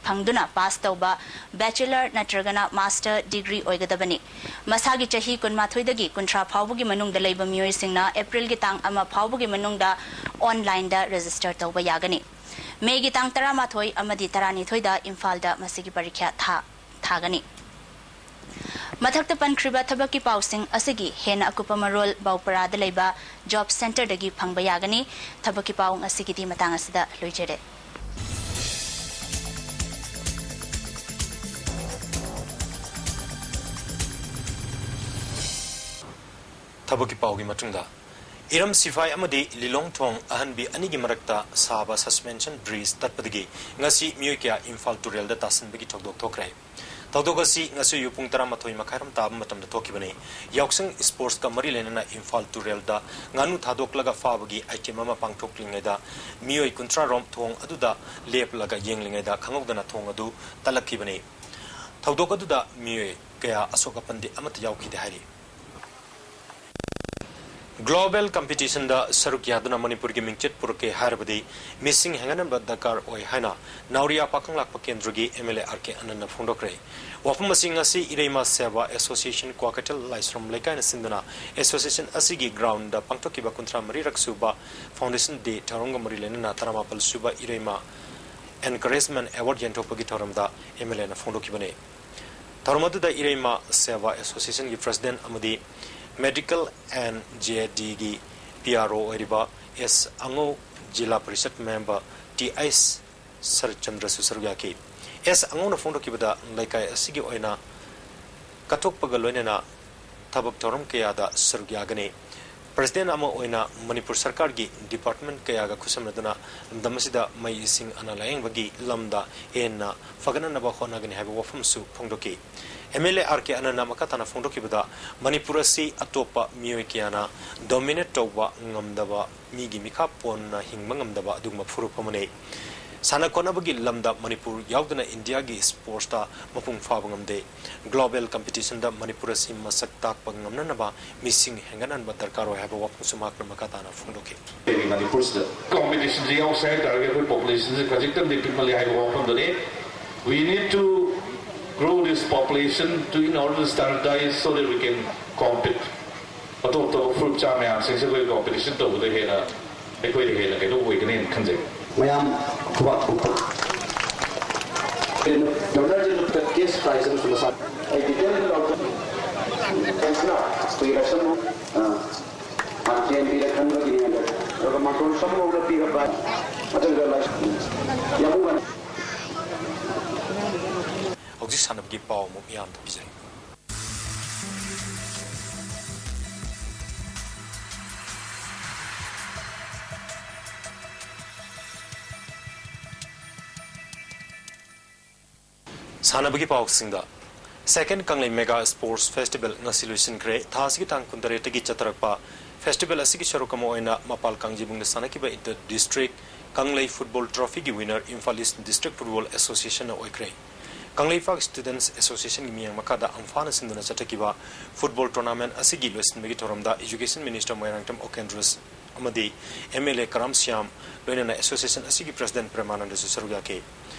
ꯐꯪꯗꯨꯅ pass ꯇꯧꯕ bachelor ꯅꯠꯇ꯭ꯔꯒꯅ master degree ꯑꯣꯏꯒꯗꯕꯅꯤ꯫ ꯃꯁꯥꯒꯤ ꯆꯍꯤ ꯀꯨꯟꯃꯥꯊꯣꯏꯗꯒꯤ ꯀꯨꯟꯊ꯭ꯔꯥ ꯐꯥꯎꯕꯒꯤ ꯃꯅꯨꯡꯗ ꯂꯩꯕ ꯃꯤꯑꯣꯏꯁꯤꯡꯅ Aprilꯒꯤ ꯇꯥꯡ ꯑꯃ ꯐꯥꯎꯕꯒꯤ ꯃꯅꯨꯡꯗ onlineꯗ register ꯇꯧꯕ ꯌꯥꯒꯅꯤ꯫ Mayꯒꯤ ꯇꯥꯡ ꯇꯔꯥꯃꯥꯊꯣꯏ ꯑꯃꯗꯤ ꯇꯔꯥꯅꯤꯊꯣꯏꯗ ꯏꯝꯐꯥꯜꯗ ꯃꯁꯤꯒꯤ ꯄꯔꯤꯈ꯭ꯌꯥ ꯊꯥ-, ꯊꯥꯒꯅꯤ꯫ ꯃꯊꯛꯇ ꯄꯟꯈ꯭ꯔꯤꯕ ꯊꯕꯛꯀꯤ ꯄꯥꯎꯁꯤꯡ ꯑꯁꯤꯒꯤ ꯍꯦꯟꯅ ꯑꯀꯨꯞꯄ ꯃꯔꯣꯜ ꯕꯥꯎꯄꯔꯥꯗ ꯂꯩꯕ job centreꯗꯒꯤ ꯐꯪꯕ ꯌꯥꯒꯅꯤ꯫ ꯊꯕꯛꯀꯤ ꯄꯥꯎ ꯉꯁꯤꯒꯤꯗꯤ ꯃꯇꯥꯡ ꯑꯁꯤꯗ ꯂꯣꯏꯖꯔꯦ꯫ ꯊꯕꯛꯀꯤ ꯄꯥꯎꯒꯤ ꯃꯇꯨꯡꯗ, ꯏꯔꯝ ꯁꯤꯐꯥꯏ ꯑꯃꯗꯤ ꯂꯤꯂꯣꯡ ꯊꯣꯡ ꯑꯍꯟꯕꯤ ꯑꯅꯤꯒꯤ ꯃꯔꯛꯇ ꯁꯥꯕ suspension bridge ꯇꯠꯄꯗꯒꯤ ꯉꯁꯤ ꯃꯤꯑꯣꯏ ꯀꯌꯥ ꯏꯝꯐꯥꯜ ꯇꯨꯔꯦꯜꯗ ꯇꯥꯁꯤꯟꯕꯒꯤ ꯊꯧꯗꯣꯛ ꯊꯣꯛꯈ꯭ꯔꯦ꯫ ꯊꯧꯗꯣꯛ ꯑꯁꯤ ꯉꯁꯤ ꯑꯌꯨꯛ ꯄꯨꯡ ꯇꯔꯥꯃꯥꯊꯣꯏ ꯃꯈꯥꯏꯔꯣꯝ ꯇꯥꯕ ꯃꯇꯝꯗ ꯊꯣꯛꯈꯤꯕꯅꯤ꯫ ꯌꯥꯎꯁꯪ sports ꯀ ꯃꯔꯤ ꯂꯩꯅꯅ ꯏꯝꯐꯥꯜ ꯇꯨꯔꯦꯜꯗ ꯉꯥꯅꯨ ꯊꯥꯗꯣꯛꯂꯒ ꯐꯥꯕꯒꯤ item ꯑꯃ ꯄꯥꯡꯊꯣꯛꯂꯤꯉꯩꯗ ꯃꯤꯑꯣꯏ ꯀꯨꯟꯊ꯭ꯔꯥ ꯔꯣꯝ ꯊꯣꯡ ꯑꯗꯨꯗ ꯂꯦꯞꯂꯒ ꯌꯦꯡꯂꯤꯉꯩꯗ ꯈꯪꯍꯧꯗꯅ ꯊꯣꯡ ꯑꯗꯨ ꯇꯠꯂꯛꯈꯤꯕꯅꯤ꯫ ꯊꯧꯗꯣꯛ ꯑꯗꯨꯗ ꯃꯤꯑꯣꯏ ꯀꯌꯥ ꯑꯁꯣꯛ ꯑꯄꯟꯗꯤ ꯑꯃꯠꯇ ꯌꯥꯎꯈꯤꯗꯦ ꯍꯥꯏꯔꯤ꯫ Global competition ꯗ ꯁꯔꯨꯛ ꯌꯥꯗꯨꯅ ꯃꯅꯤꯄꯨꯔꯒꯤ ꯃꯤꯡꯆꯠ ꯄꯨꯔꯛꯀꯦ ꯍꯥꯏꯔꯕꯗꯤ ꯃꯤꯁꯤꯡ ꯍꯦꯟꯒꯠꯍꯟꯕ ꯗꯔꯀꯥꯔ ꯑꯣꯏ ꯍꯥꯏꯅ ꯅꯥꯎꯔꯤꯌꯥ ꯄꯥꯈꯪꯂꯥꯛꯄ ꯀꯦꯟꯗ꯭ꯔꯒꯤ M L A R K ꯑꯅꯟꯅ ꯐꯣꯡꯗꯣꯛꯈ꯭ꯔꯦ꯫ ꯋꯥꯐꯝ ꯑꯁꯤ ꯉꯁꯤ ꯏꯔꯩꯃ ꯁꯦꯕꯥ Association ꯀ꯭ꯋꯥꯀꯩꯊꯦꯜ ꯂꯥꯏꯁ꯭ꯔꯝ ꯂꯩꯀꯥꯏꯅ ꯁꯤꯟꯗꯨꯅ association ꯑꯁꯤꯒꯤ ground ꯗ ꯄꯥꯡꯊꯣꯛꯈꯤꯕ ꯀꯨꯟꯊ꯭ꯔꯥ ꯃꯔꯤꯔꯛ ꯁꯨꯕ Foundation Day ꯊꯧꯔꯝꯒ ꯃꯔꯤ ꯂꯩꯅꯅ ꯇꯔꯥꯃꯥꯄꯜ ꯁꯨꯕ ꯏꯔꯩꯃ Encouragement Award ꯌꯦꯟꯊꯣꯛꯄꯒꯤ ꯊꯧꯔꯝꯗ M L A ꯅ ꯐꯣꯡꯗꯣꯛꯈꯤꯕꯅꯤ꯫ ꯊꯧꯔꯝ ꯑꯗꯨꯗ ꯏꯔꯩꯃ ꯁꯦꯕꯥ Association ꯒꯤ president ꯑꯃꯗꯤ Medical and J D ꯒꯤ P R O ꯑꯣꯏꯔꯤꯕ S ꯑꯉꯧ, ꯖꯤꯂꯥ ꯄꯔꯤꯁꯠ member T S ꯁꯔꯠꯆꯟꯗ꯭ꯔꯁꯨ ꯁꯔꯨꯛ ꯌꯥꯈꯤ꯫ S ꯑꯉꯧꯅ ꯐꯣꯡꯗꯣꯛꯈꯤꯕꯗ, ꯂꯩꯀꯥꯏ ꯑꯁꯤꯒꯤ ꯑꯣꯏꯅ ꯀꯠꯊꯣꯛꯄꯒ ꯂꯣꯏꯅꯅ ꯊꯕꯛ ꯊꯧꯔꯝ ꯀꯌꯥꯗ ꯁꯔꯨꯛ ꯌꯥꯒꯅꯤ꯫ President ꯑꯃ ꯑꯣꯏꯅ ꯃꯅꯤꯄꯨꯔ ꯁꯔꯀꯥꯔꯒꯤ department ꯀꯌꯥꯒ ꯈꯨꯠꯁꯝꯅꯗꯨꯅ ꯂꯝꯗꯝ ꯑꯁꯤꯗ ꯃꯩ ꯏꯁꯤꯡ ꯑꯅꯥ ꯂꯥꯌꯦꯡꯕꯒꯤ ꯂꯝꯗ ꯍꯦꯟꯅ ꯐꯒꯠꯅꯅꯕ ꯍꯣꯠꯅꯒꯅꯤ ꯍꯥꯏꯕ ꯋꯥꯐꯝꯁꯨ ꯐꯣꯡꯗꯣꯛꯈꯤ꯫ M L A R K ꯑꯅꯟꯅ ꯃꯈꯥ ꯇꯥꯅ ꯐꯣꯡꯗꯣꯛꯈꯤꯕꯗ, ꯃꯅꯤꯄꯨꯔ ꯑꯁꯤ ꯑꯇꯣꯞꯄ ꯃꯤꯑꯣꯏ ꯀꯌꯥꯅ dominate ꯇꯧꯕ ꯉꯝꯗꯕ, ꯃꯤꯒꯤ ꯃꯤꯈꯥ ꯄꯣꯟꯅ ꯍꯤꯡꯕ ꯉꯝꯗꯕ ꯑꯗꯨꯒꯨꯝꯕ ꯐꯨꯔꯨꯞ ꯑꯃꯅꯤ꯫ ꯁꯥꯟꯅ ꯈꯣꯠꯅꯕꯒꯤ ꯂꯝꯗ ꯃꯅꯤꯄꯨꯔ ꯌꯥꯎꯗꯅ ꯏꯟꯗꯤꯌꯥꯒꯤ sports ꯇ ꯃꯄꯨꯡ ꯐꯥꯕ ꯉꯝꯗꯦ꯫ Global competition ꯗ ꯃꯅꯤꯄꯨꯔ ꯑꯁꯤ ꯃꯁꯛ ꯇꯥꯛꯄ ꯉꯝꯅꯅꯕ ꯃꯤꯁꯤꯡ ꯍꯦꯟꯒꯠꯍꯟꯕ ꯗꯔꯀꯥꯔ ꯑꯣꯏ ꯍꯥꯏꯕ ꯋꯥꯐꯝꯁꯨ ꯃꯍꯥꯛꯅ ꯃꯈꯥ ꯇꯥꯅ ꯐꯣꯡꯗꯣꯛꯈꯤ꯫ ꯃꯅꯤꯄꯨꯔꯁꯤꯗ competition ꯁꯤ ꯌꯥꯎꯁꯦ ꯍꯥꯏ ꯇꯥꯔꯒꯗꯤ ꯑꯩꯈꯣꯏ population ꯁꯤ ꯈꯖꯤꯛꯇꯪꯗꯤ ꯄꯤꯛꯃꯜꯂꯤ ꯍꯥꯏꯕ ꯋꯥꯐꯝꯗꯨꯅꯤ꯫ We need to grow this population to, in order to standardize so that we can compete. ꯑꯇꯣꯞ ꯑꯇꯣꯞꯄ ꯐꯨꯔꯨꯞ ꯆꯥ ꯃꯌꯥꯝꯁꯤꯡꯁꯦ ꯑꯩꯈꯣꯏ competition ꯇꯧꯕꯗ ꯍꯦꯟꯅ ꯑꯩꯈꯣꯏꯗ ꯍꯦꯟꯅ ꯀꯩꯅꯣ ꯑꯣꯏꯒꯅꯦꯅ ꯈꯟꯖꯩ꯫ ꯃꯌꯥꯝ ꯈꯨꯕꯥꯛ ꯈꯨꯕꯥꯛ꯫ ꯀꯩꯅꯣ, ꯗꯣꯅꯔꯁꯦ ꯂꯨꯄꯥ cash prize ꯑꯃꯁꯨ ꯃꯁꯥ꯫ ꯑꯩ detail ꯂꯧ-, ꯀꯩꯁꯤꯅ ꯑꯩꯈꯣꯏꯒꯤ ꯔꯁꯟ, ꯑ, ꯃꯊꯦꯜ ꯄꯤꯔ ꯈꯟꯕꯒꯤꯅꯦ ꯍꯥꯏꯕ꯫ ꯑꯗꯨꯒ ꯃꯇꯣꯟ ꯁꯝ ꯂꯧꯔ ꯄꯤꯔꯛꯄ꯫ ꯃꯊꯪꯗ ꯂꯥꯏ-, ꯌꯥꯝꯕꯨꯡ ꯍꯧꯖꯤꯛ ꯁꯥꯟꯅꯕꯒꯤ ꯄꯥꯎ ꯑꯃꯨꯛ ꯃꯤꯌꯥꯝꯗ ꯄꯤꯖꯔꯤ꯫ ꯁꯥꯟꯅꯕꯒꯤ ꯄꯥꯎꯁꯤꯡꯗ, Second ꯀꯪꯂꯩ Mega Sports Festival ꯉꯁꯤ ꯂꯣꯏꯁꯤꯟꯈ꯭ꯔꯦ꯫ ꯊꯥ ꯑꯁꯤꯒꯤ ꯇꯥꯡ ꯀꯨꯟꯇꯔꯦꯠꯇꯒꯤ ꯆꯠꯊꯔꯛꯄ festival ꯑꯁꯤꯒꯤ ꯁꯔꯨꯛ ꯑꯃ ꯑꯣꯏꯅ ꯃꯄꯥꯜ ꯀꯥꯡꯖꯩꯕꯨꯡꯗ ꯁꯥꯟꯅꯈꯤꯕ Inter District ꯀꯪꯂꯩ Football Trophyꯒꯤ winner Imphal East District Football Associationꯅ ꯑꯣꯏꯈ꯭ꯔꯦ꯫ ꯀꯪꯂꯩꯄꯥꯛ Students Associationꯒꯤ ꯃꯤꯠꯌꯦꯡ ꯃꯈꯥꯗ ꯑꯝꯐꯥꯅ ꯁꯤꯟꯗꯨꯅ ꯆꯠꯊꯈꯤꯕ football tournament ꯑꯁꯤꯒꯤ ꯂꯣꯏꯁꯤꯟꯕꯒꯤ ꯊꯧꯔꯝꯗ Education Minister ꯃꯣꯏꯔꯥꯡꯊꯦꯝ ꯑꯣꯀꯦꯟꯗ꯭ꯔꯁ ꯑꯃꯗꯤ MLA ꯀꯔꯥꯝ ꯁ꯭ꯌꯥꯝ, ꯂꯣꯏꯅꯅ association ꯑꯁꯤꯒꯤ president ꯄ꯭ꯔꯦꯃꯥꯅꯟꯗꯁꯨ ꯁꯔꯨꯛ ꯌꯥꯈꯤ꯫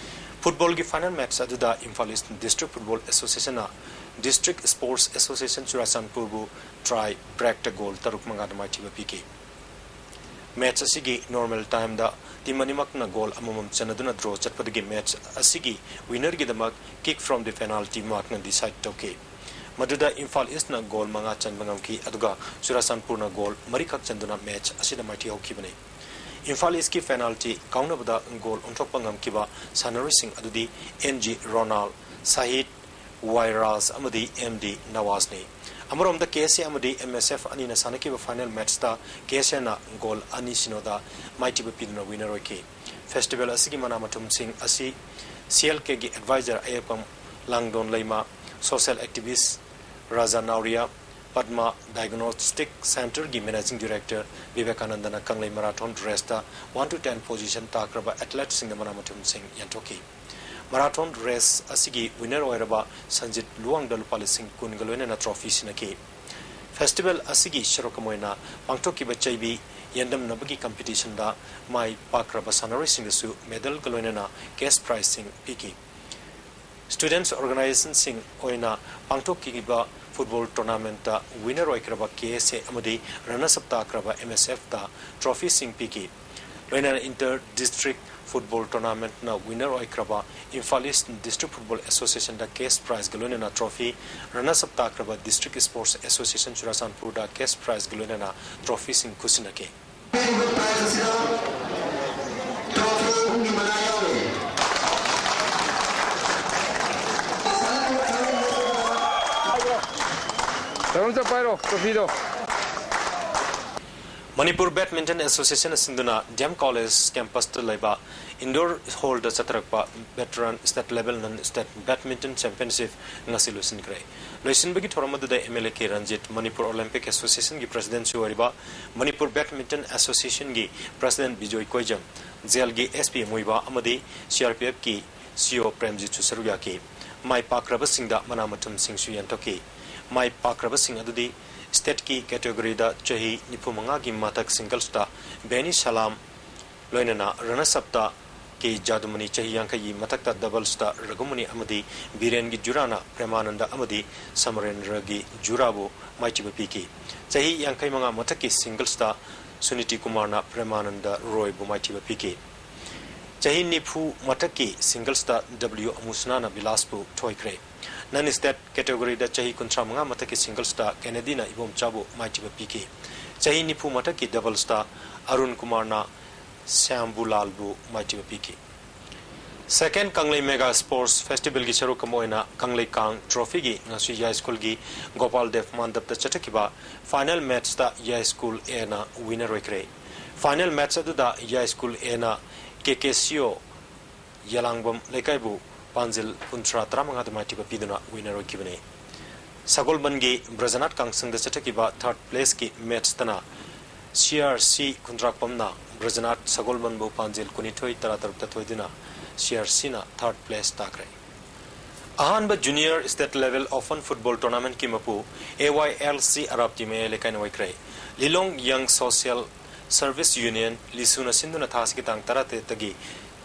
Footballꯒꯤ final match ꯑꯗꯨꯗ Imphal East District Football Associationꯅ District Sports Association ꯆꯨꯔꯥꯆꯥꯟꯄꯨꯔꯕꯨ try breakꯇ goal ꯇꯔꯨꯛ ꯃꯉꯥꯗ ꯃꯥꯏꯊꯤꯕ ꯄꯤꯈꯤ꯫ Match ꯑꯁꯤꯒꯤ normal timeꯗ team ꯑꯅꯤꯃꯛꯅ goal ꯑꯃꯃꯝ ꯆꯟꯅꯗꯨꯅ draw ꯆꯠꯄꯗꯒꯤ match ꯑꯁꯤꯒꯤ winnerꯒꯤꯗꯃꯛ kick from the penalty markꯅ decide ꯇꯧꯈꯤ꯫ ꯃꯗꯨꯗ Imphal Eastꯅ goal ꯃꯉꯥ ꯆꯟꯕ ꯉꯝꯈꯤ, ꯑꯗꯨꯒ ꯆꯨꯔꯥꯆꯥꯟꯄꯨꯔꯅ goal ꯃꯔꯤꯈꯛ ꯆꯟꯗꯨꯅ match ꯑꯁꯤꯗ ꯃꯥꯏꯊꯤꯍꯧꯈꯤꯕꯅꯤ꯫ Imphal Eastꯀꯤ penalty ꯀꯥꯎꯅꯕꯗ goal ꯑꯣꯟꯊꯣꯛꯄ ꯉꯝꯈꯤꯕ ꯁꯥꯟꯅꯔꯣꯏꯁꯤꯡ ꯑꯗꯨꯗꯤ N G Ronald, Sahid, Y Raj ꯑꯃꯗꯤ M D Nawazꯅꯤ꯫ ꯑꯃꯔꯣꯝꯗ KSA ꯑꯃꯗꯤ MSF ꯑꯅꯤꯅ ꯁꯥꯟꯅꯈꯤꯕ final matchꯇ KSAꯅ goal ꯑꯅꯤ ꯁꯤꯅꯣꯗ ꯃꯥꯏꯊꯤꯕ ꯄꯤꯗꯨꯅ winner ꯑꯣꯏꯈꯤ꯫ Festival ꯑꯁꯤꯒꯤ ꯃꯅꯥ ꯃꯊꯨꯝꯁꯤꯡ ꯑꯁꯤ CLKꯒꯤ advisor ꯑꯌꯦꯛꯄꯝ ꯂꯥꯡꯗꯣꯟ Leima, social activist Raja Nauriya, Padma Diagnostic Centreꯒꯤ managing director ꯕꯤꯕꯦꯀꯥꯅꯟꯗꯅ ꯀꯪꯂꯩ marathon raceꯇ one to ten position ꯇꯥꯈ꯭ꯔꯕ athleteꯁꯤꯡꯗ ꯃꯅꯥ ꯃꯊꯨꯝꯁꯤꯡ ꯌꯦꯟꯊꯣꯛꯈꯤ꯫ Marathon race ꯑꯁꯤꯒꯤ winner ꯑꯣꯏꯔꯕ ꯁꯟꯖꯤꯠ ꯂꯨꯋꯥꯡꯗ ꯂꯨꯄꯥ ꯂꯤꯁꯤꯡ ꯀꯨꯟꯒ ꯂꯣꯏꯅꯅ trophy ꯁꯤꯟꯅꯈꯤ꯫ Festival ꯑꯁꯤꯒꯤ ꯁꯔꯨꯛ ꯑꯃ ꯑꯣꯏꯅ ꯄꯥꯡꯊꯣꯛꯈꯤꯕ ꯆꯩꯕꯤ ꯌꯦꯟꯗꯝꯅꯕꯒꯤ competitionꯗ ꯃꯥꯏ ꯄꯥꯛꯈ꯭ꯔꯕ ꯁꯥꯟꯅꯔꯣꯏꯁꯤꯡꯗꯁꯨ medalꯒ ꯂꯣꯏꯅꯅ cash prizeꯁꯤꯡ ꯄꯤꯈꯤ꯫ Students organizationꯁꯤꯡ ꯑꯣꯏꯅ ꯄꯥꯡꯊꯣꯛꯈꯤꯕ football tournamentꯇ winner ꯑꯣꯏꯈ꯭ꯔꯕ KSA ꯑꯃꯗꯤ runners up ꯇꯥꯈ꯭ꯔꯕ MSFꯇ trophyꯁꯤꯡ ꯄꯤꯈꯤ꯫ ꯂꯣꯏꯅꯅ Inter District Football Tournamentꯅ winner ꯑꯣꯏꯈ꯭ꯔꯕ Imphal East District Football Associationꯗ cash prizeꯒ ꯂꯣꯏꯅꯅ trophy, runners up ꯇꯥꯈ꯭ꯔꯕ District Sports Association ꯆꯨꯔꯥꯆꯥꯟꯄꯨꯔꯗ cash prizeꯒ ꯂꯣꯏꯅꯅ trophyꯁꯤꯡ ꯈꯨꯠꯁꯤꯟꯅꯈꯤ꯫ ꯄꯤꯔꯤꯕ prize ꯑꯁꯤꯗ trophy ꯑꯍꯨꯝꯒꯤ ꯃꯅꯥ ꯌꯥꯎꯔꯤ꯫ ꯇꯔꯨꯝ ꯆꯠꯄ ꯍꯥꯏꯔꯣ, trophyꯗꯣ꯫ Manipur Badminton Association ꯁꯤꯟꯗꯨꯅ D M College campusꯇ ꯂꯩꯕ Indoor hallꯗ ꯆꯠꯊꯔꯛꯄ Veteran State Level Non-State Badminton Championship ꯉꯁꯤ ꯂꯣꯏꯁꯤꯟꯈ꯭ꯔꯦ꯫ ꯂꯣꯏꯁꯤꯟꯕꯒꯤ ꯊꯧꯔꯝ ꯑꯗꯨꯗ MLA ꯀꯦ ꯔꯟꯖꯤꯠ, ꯃꯅꯤꯄꯨꯔ Olympic Associationꯒꯤ Presidentꯁꯨ ꯑꯣꯏꯔꯤꯕ, Manipur Badminton Associationꯒꯤ President Bijoy ꯀꯣꯏꯖꯝ, ꯖꯦꯜꯒꯤ SP ꯃꯨꯏꯕꯥ ꯑꯃꯗꯤ CRPFꯀꯤ CO ꯄ꯭ꯔꯦꯝꯖꯤꯠꯁꯨ ꯁꯔꯨꯛ ꯌꯥꯈꯤ꯫ ꯃꯥꯏ ꯄꯥꯛꯈ꯭ꯔꯕꯁꯤꯡꯗ ꯃꯅꯥ ꯃꯊꯨꯝꯁꯤꯡꯁꯨ ꯌꯦꯟꯊꯣꯛꯈꯤ꯫ ꯃꯥꯏ ꯄꯥꯛꯈ꯭ꯔꯕꯁꯤꯡ ꯑꯗꯨꯗꯤ stateꯀꯤ categoryꯗ ꯆꯍꯤ ꯅꯤꯐꯨ ꯃꯉꯥꯒꯤ ꯃꯊꯛ singlesꯇ ꯕꯦꯅꯤ ꯁꯂꯥꯝ, ꯂꯣꯏꯅꯅ runners-upꯇ ꯀꯦ ꯖꯥꯗꯨꯃꯅꯤ, ꯆꯍꯤ ꯌꯥꯡꯈꯩꯒꯤ ꯃꯊꯛꯇ doublesꯇ ꯔꯘꯨꯃꯨꯅꯤ ꯑꯃꯗꯤ ꯕꯤꯔꯦꯟꯒꯤ ꯖꯨꯔꯥꯅ ꯄ꯭ꯔꯦꯃꯥꯅꯟꯗ ꯑꯃꯗꯤ ꯁꯃꯔꯦꯟꯗ꯭ꯔꯒꯤ ꯖꯨꯔꯥꯕꯨ ꯃꯥꯏꯊꯤꯕ ꯄꯤꯈꯤ꯫ ꯆꯍꯤ ꯌꯥꯡꯈꯩ ꯃꯉꯥ ꯃꯊꯛꯀꯤ singlesꯇ ꯁꯨꯅꯤꯇꯤ ꯀꯨꯃꯥꯔꯅ ꯄ꯭ꯔꯦꯃꯥꯅꯟꯗ ꯔꯣꯏꯕꯨ ꯃꯥꯏꯊꯤꯕ ꯄꯤꯈꯤ꯫ ꯆꯍꯤ ꯅꯤꯐꯨ ꯃꯊꯛꯀꯤ singlesꯇ W ꯑꯃꯨꯁꯅꯥꯅ ꯕꯤꯂꯥꯁꯄꯨ ꯊꯣꯏꯈ꯭ꯔꯦ꯫ Non-state categoryꯗ ꯆꯍꯤ ꯀꯨꯟꯊ꯭ꯔꯥ ꯃꯉꯥ ꯃꯊꯛꯀꯤ singlesꯇ ꯀꯦꯅꯦꯗꯤꯅ ꯏꯕꯣꯝꯆꯥꯕꯨ ꯃꯥꯏꯊꯤꯕ ꯄꯤꯈꯤ꯫ ꯆꯍꯤ ꯅꯤꯐꯨ ꯃꯊꯛꯀꯤ doublesꯇ ꯑꯔꯨꯟ ꯀꯨꯃꯥꯔꯅ ꯁ꯭ꯌꯥꯝꯕꯨꯂꯥꯜꯕꯨ ꯃꯥꯏꯊꯤꯕ ꯄꯤꯈꯤ꯫ Second ꯀꯪꯂꯩ Mega Sports Festivalꯒꯤ ꯁꯔꯨꯛ ꯑꯃ ꯑꯣꯏꯅ ꯀꯪꯂꯩ ꯀꯥꯡ Trophyꯒꯤ ꯉꯁꯤ ꯌꯥꯏꯁ꯭ꯀꯨꯜꯒꯤ ꯒꯣꯄꯥꯜ ꯗꯦꯕ ꯃꯥꯟꯗꯞꯇ ꯆꯠꯊꯈꯤꯕ final matchꯇ ꯌꯥꯏꯁ꯭ꯀꯨꯜ Aꯅ winner ꯑꯣꯏꯈ꯭ꯔꯦ꯫ Final match ꯑꯗꯨꯗ ꯌꯥꯏꯁ꯭ꯀꯨꯜ Aꯅ KKCO ꯌꯦꯂꯥꯡꯕꯝ ꯂꯩꯀꯥꯏꯕꯨ ꯄꯥꯟꯖꯤꯜ ꯀꯨꯟꯊ꯭ꯔꯥ ꯇꯔꯥꯃꯉꯥꯗ ꯃꯥꯏꯊꯤꯕ ꯄꯤꯗꯨꯅ winner ꯑꯣꯏꯈꯤꯕꯅꯤ꯫ ꯁꯒꯣꯜꯕꯟꯒꯤ ꯕ꯭ꯔꯖꯅꯥꯊ ꯀꯥꯡꯁꯪꯗ ꯆꯠꯊꯈꯤꯕ third placeꯀꯤ matchꯇꯅ CRC ꯈꯨꯟꯗ꯭ꯔꯥꯛꯄꯝꯅ ꯕ꯭ꯔꯖꯅꯥꯊ ꯁꯒꯣꯜꯕꯟꯕꯨ ꯄꯥꯟꯖꯤꯜ ꯀꯨꯟꯅꯤꯊꯣꯏ ꯇꯔꯥꯇꯔꯨꯛꯇ ꯊꯣꯏꯗꯨꯅ CRCꯅ third place ꯇꯥꯈ꯭ꯔꯦ꯫ ꯑꯍꯥꯟꯕ Junior State Level Open Football Tournamentꯀꯤ ꯃꯄꯨ AYLC ꯑꯔꯥꯞꯇꯤ ꯃꯌꯥꯏ ꯂꯩꯀꯥꯏꯅ ꯑꯣꯏꯈ꯭ꯔꯦ꯫ ꯂꯤꯂꯣꯡ Young Social Service Union, ꯂꯤꯁꯨꯅ ꯁꯤꯟꯗꯨꯅ ꯊꯥ ꯑꯁꯤꯒꯤ ꯇꯥꯡ ꯇꯔꯥꯇꯔꯦꯠꯇꯒꯤ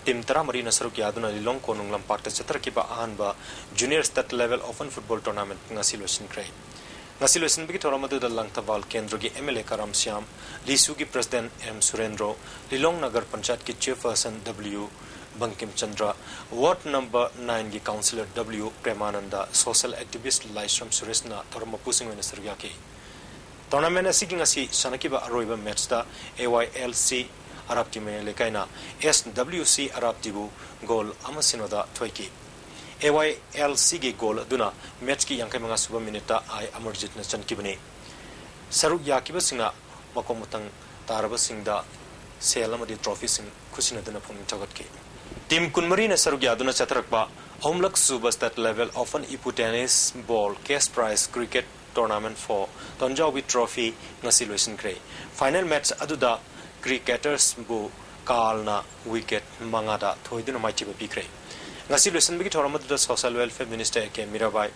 team ꯇꯔꯥꯃꯔꯤꯅ ꯁꯔꯨꯛ ꯌꯥꯗꯨꯅ ꯂꯤꯂꯣꯡ ꯀꯣꯅꯨꯡ ꯂꯝꯄꯥꯛꯇ ꯆꯠꯊꯔꯛꯈꯤꯕ ꯑꯍꯥꯟꯕ Junior State Level Open Football Tournament ꯉꯁꯤ ꯂꯣꯏꯁꯤꯟꯈ꯭ꯔꯦ꯫ ꯉꯁꯤ ꯂꯣꯏꯁꯤꯟꯕꯒꯤ ꯊꯧꯔꯝ ꯑꯗꯨꯗ ꯂꯪꯊꯕꯥꯜ ꯀꯦꯟꯗ꯭ꯔꯒꯤ MLA ꯀꯔꯥꯝ ꯁ꯭ꯌꯥꯝ, ꯂꯤꯁꯨꯒꯤ President M ꯁꯨꯔꯦꯟꯗ꯭ꯔꯣ, ꯂꯤꯂꯣꯡ ꯅꯒꯔ ꯄꯟꯆꯥꯌꯠꯀꯤ Chairperson W Bangkim Chandra, Ward number nineꯒꯤ Councillor W ꯄ꯭ꯔꯦꯃꯥꯅꯟꯗ, social activist ꯂꯥꯏꯁ꯭ꯔꯝ ꯁꯨꯔꯦꯁꯅ ꯊꯧꯔꯝ ꯃꯄꯨꯁꯤꯡ ꯑꯣꯏꯅ ꯁꯔꯨꯛ ꯌꯥꯈꯤ꯫ Tournament ꯑꯁꯤꯒꯤ ꯉꯁꯤ ꯁꯥꯟꯅꯈꯤꯕ ꯑꯔꯣꯏꯕ matchꯇ AYLC ꯑꯔꯥꯞꯇꯤ ꯃꯌꯥꯏ ꯂꯩꯀꯥꯏꯅ SWC ꯑꯔꯥꯞꯇꯤꯕꯨ goal ꯑꯃ ꯁꯤꯅꯣꯗ ꯊꯣꯏꯈꯤ꯫ AYLCꯒꯤ goal ꯑꯗꯨꯅ matchꯀꯤ ꯌꯥꯡꯈꯩ ꯃꯉꯥ ꯁꯨꯕ minuteꯇ I ꯑꯃꯔꯖꯤꯠꯅ ꯆꯟꯈꯤꯕꯅꯤ꯫ ꯁꯔꯨꯛ ꯌꯥꯈꯤꯕꯁꯤꯡꯅ ꯃꯈꯣꯡ ꯃꯊꯪ ꯇꯥꯔꯕꯁꯤꯡꯗ ꯁꯦꯜ ꯑꯃꯗꯤ ꯇ꯭ꯔꯣꯐꯤꯁꯤꯡ ꯈꯨꯠꯁꯤꯟꯅꯗꯨꯅ ꯄꯨꯛꯅꯤꯡ ꯊꯧꯒꯠꯈꯤ꯫ ꯇꯤꯝ ꯀꯨꯟꯃꯔꯤꯅ ꯁꯔꯨꯛ ꯌꯥꯗꯨꯅ ꯆꯠꯊꯔꯛꯄ ꯑꯍꯨꯝꯂꯛ ꯁꯨꯕ State Level Open Ipu Tennis Ball Cash Prize Cricket Tournament for Tonjaubi Trophy ꯉꯁꯤ ꯂꯣꯏꯁꯤꯟꯈ꯭ꯔꯦ꯫ ꯐꯥꯏꯅꯦꯜ ꯃꯦꯆ ꯑꯗꯨꯗ ꯀ꯭ꯔꯤꯀꯦꯇꯔꯁꯕꯨ ꯀꯥꯜꯅ ꯋꯤꯀꯦꯠ ꯃꯉꯥꯗ ꯊꯣꯏꯗꯨꯅ ꯃꯥꯏꯊꯤꯕ ꯄꯤꯈ꯭ꯔꯦ꯫ ꯉꯁꯤ ꯂꯣꯏꯁꯤꯟꯕꯒꯤ ꯊꯧꯔꯝ ꯑꯗꯨꯗ Social Welfare Minister A K Mirabai,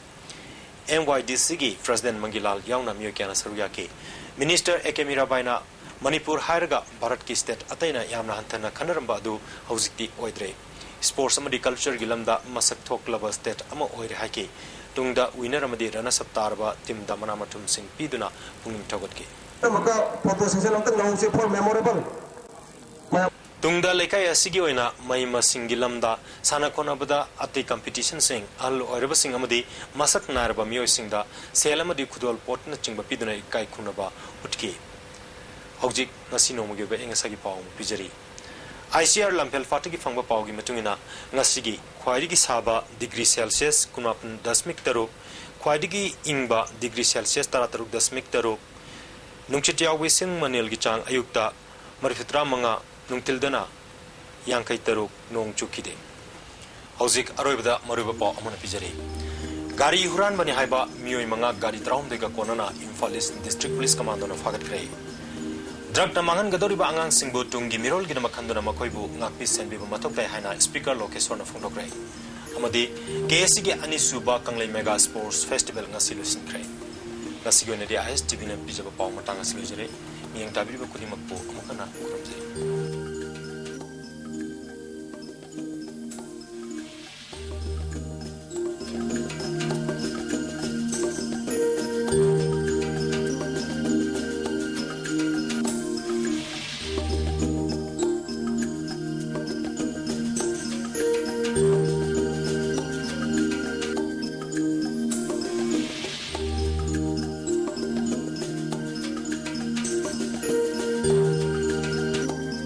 M Y D Cꯒꯤ President ꯃꯪꯒꯤꯂꯥꯜ ꯌꯥꯎꯅ ꯃꯤꯑꯣꯏ ꯀꯌꯥꯅ ꯁꯔꯨꯛ ꯌꯥꯈꯤ꯫ Minister A K ꯃꯤꯔꯥꯕꯥꯏꯅ ꯃꯅꯤꯄꯨꯔ ꯍꯥꯏꯔꯒ ꯚꯥꯔꯠꯀꯤ state ꯑꯇꯩꯅ ꯌꯥꯝꯅ ꯍꯟꯊꯅ ꯈꯟꯅꯔꯝꯕ ꯑꯗꯨ ꯍꯧꯖꯤꯛꯇꯤ ꯑꯣꯏꯗ꯭ꯔꯦ꯫ Sports ꯑꯃꯗꯤ cultureꯒꯤ ꯂꯝꯗ ꯃꯁꯛ ꯊꯣꯛꯂꯕ state ꯑꯃ ꯑꯣꯏꯔꯦ ꯍꯥꯏꯈꯤ꯫ ꯇꯨꯡꯗ winner ꯑꯃꯗꯤ runners up ꯇꯥꯔꯕ ꯇꯤꯝꯗ ꯃꯅꯥ ꯃꯊꯨꯝꯁꯤꯡ ꯄꯤꯗꯨꯅ ꯄꯨꯛꯅꯤꯡ ꯊꯧꯒꯠꯈꯤ꯫ ꯑꯃꯨꯛꯀ photo session ꯑꯝꯇꯪ ꯂꯧꯍꯧꯁꯤ for memorable꯫ ꯃꯌꯥꯝ ꯇꯨꯡꯗ ꯂꯩꯀꯥꯏ ꯑꯁꯤꯒꯤ ꯑꯣꯏꯅ ꯃꯍꯩ ꯃꯁꯤꯡꯒꯤ ꯂꯝꯗ, ꯁꯥꯟꯅ ꯈꯣꯠꯅꯕꯗ, ꯑꯇꯩ competitionꯁꯤꯡ, ꯑꯍꯜ ꯑꯣꯏꯔꯕꯁꯤꯡ ꯑꯃꯗꯤ ꯃꯁꯛ ꯅꯥꯏꯔꯕ ꯃꯤꯑꯣꯏꯁꯤꯡꯗ ꯁꯦꯜ ꯑꯃꯗꯤ ꯈꯨꯗꯣꯜꯄꯣꯠꯅꯆꯤꯡꯕ ꯄꯤꯗꯨꯅ ꯏꯀꯥꯏ ꯈꯨꯝꯅꯕ ꯎꯠꯈꯤ꯫ ꯍꯧꯖꯤꯛ ꯉꯁꯤ ꯅꯣꯡꯃꯒꯤ ꯑꯣꯏꯕ ꯑꯏꯪ ꯑꯁꯥꯒꯤ ꯄꯥꯎ ꯑꯃ ꯄꯤꯖꯔꯤ꯫ I C R ꯂꯝꯐꯦꯜ ꯐꯥꯠꯇꯒꯤ ꯐꯪꯕ ꯄꯥꯎꯒꯤ ꯃꯇꯨꯡ ꯏꯟꯅ, ꯉꯁꯤꯒꯤ ꯈ꯭ꯋꯥꯏꯗꯒꯤ ꯁꯥꯕ degree Celsius ꯀꯨꯟꯃꯥꯄꯟ ꯗꯁꯃꯤꯛ ꯇꯔꯨꯛ, ꯈ꯭ꯋꯥꯏꯗꯒꯤ ꯏꯪꯕ degree Celsius ꯇꯔꯥꯇꯔꯨꯛ ꯗꯁꯃꯤꯛ ꯇꯔꯨꯛ, ꯅꯨꯡꯁꯤꯠ ꯌꯥꯎꯕ ꯏꯁꯤꯡ ꯃꯅꯤꯜꯒꯤ ꯆꯥꯡ ꯑꯌꯨꯛꯇ ꯃꯔꯤꯐꯨꯇꯔꯥ ꯃꯉꯥ, ꯅꯨꯡꯊꯤꯜꯗꯅ ꯌꯥꯡꯈꯩ ꯇꯔꯨꯛ, ꯅꯣꯡ ꯆꯨꯈꯤꯗꯦ꯫ ꯍꯧꯖꯤꯛ ꯑꯔꯣꯏꯕꯗ ꯃꯔꯨꯑꯣꯏꯕ ꯄꯥꯎ ꯑꯃꯅ ꯄꯤꯖꯔꯤ꯫ ꯒꯥꯔꯤ ꯍꯨꯔꯥꯟꯕꯅꯤ ꯍꯥꯏꯕ ꯃꯤꯑꯣꯏ ꯃꯉꯥ ꯒꯥꯔꯤ ꯇꯔꯥꯍꯨꯝꯗꯣꯏꯒ ꯀꯣꯟꯅꯅ ꯏꯝꯐꯥꯜ East District Police Commandoꯅ ꯐꯥꯒꯠꯈ꯭ꯔꯦ꯫ Drugꯅ ꯃꯥꯡꯍꯟꯒꯗꯧꯔꯤꯕ ꯑꯉꯥꯡꯁꯤꯡꯕꯨ ꯇꯨꯡꯒꯤ ꯃꯤꯔꯣꯜꯒꯤꯗꯃꯛ ꯈꯟꯗꯨꯅ ꯃꯈꯣꯏꯕꯨ ꯉꯥꯛꯄꯤ ꯁꯦꯟꯕꯤꯕ ꯃꯊꯧ ꯇꯥꯏ ꯍꯥꯏꯅ Speaker ꯂꯣꯀꯦꯁ꯭ꯋꯔꯅ ꯐꯣꯡꯗꯣꯛꯈ꯭ꯔꯦ꯫ ꯑꯃꯗꯤ K S Cꯒꯤ ꯑꯅꯤꯁꯨꯕ ꯀꯪꯂꯩ Mega Sports Festival ꯉꯁꯤ ꯂꯣꯏꯁꯤꯟꯈ꯭ꯔꯦ꯫ ꯉꯁꯤꯒꯤ ꯑꯣꯏꯅꯗꯤ I S T Vꯅ ꯄꯤꯖꯕ ꯄꯥꯎ ꯃꯇꯥꯡ ꯑꯁꯤ ꯂꯣꯏꯖꯔꯦ꯫ ꯃꯤꯠꯌꯦꯡ ꯇꯥꯕꯤꯔꯤꯕ ꯈꯨꯗꯤꯡꯃꯛꯄꯨ ꯑꯃꯨꯛ ꯍꯟꯅ ꯈꯨꯔꯨꯝꯖꯔꯤ꯫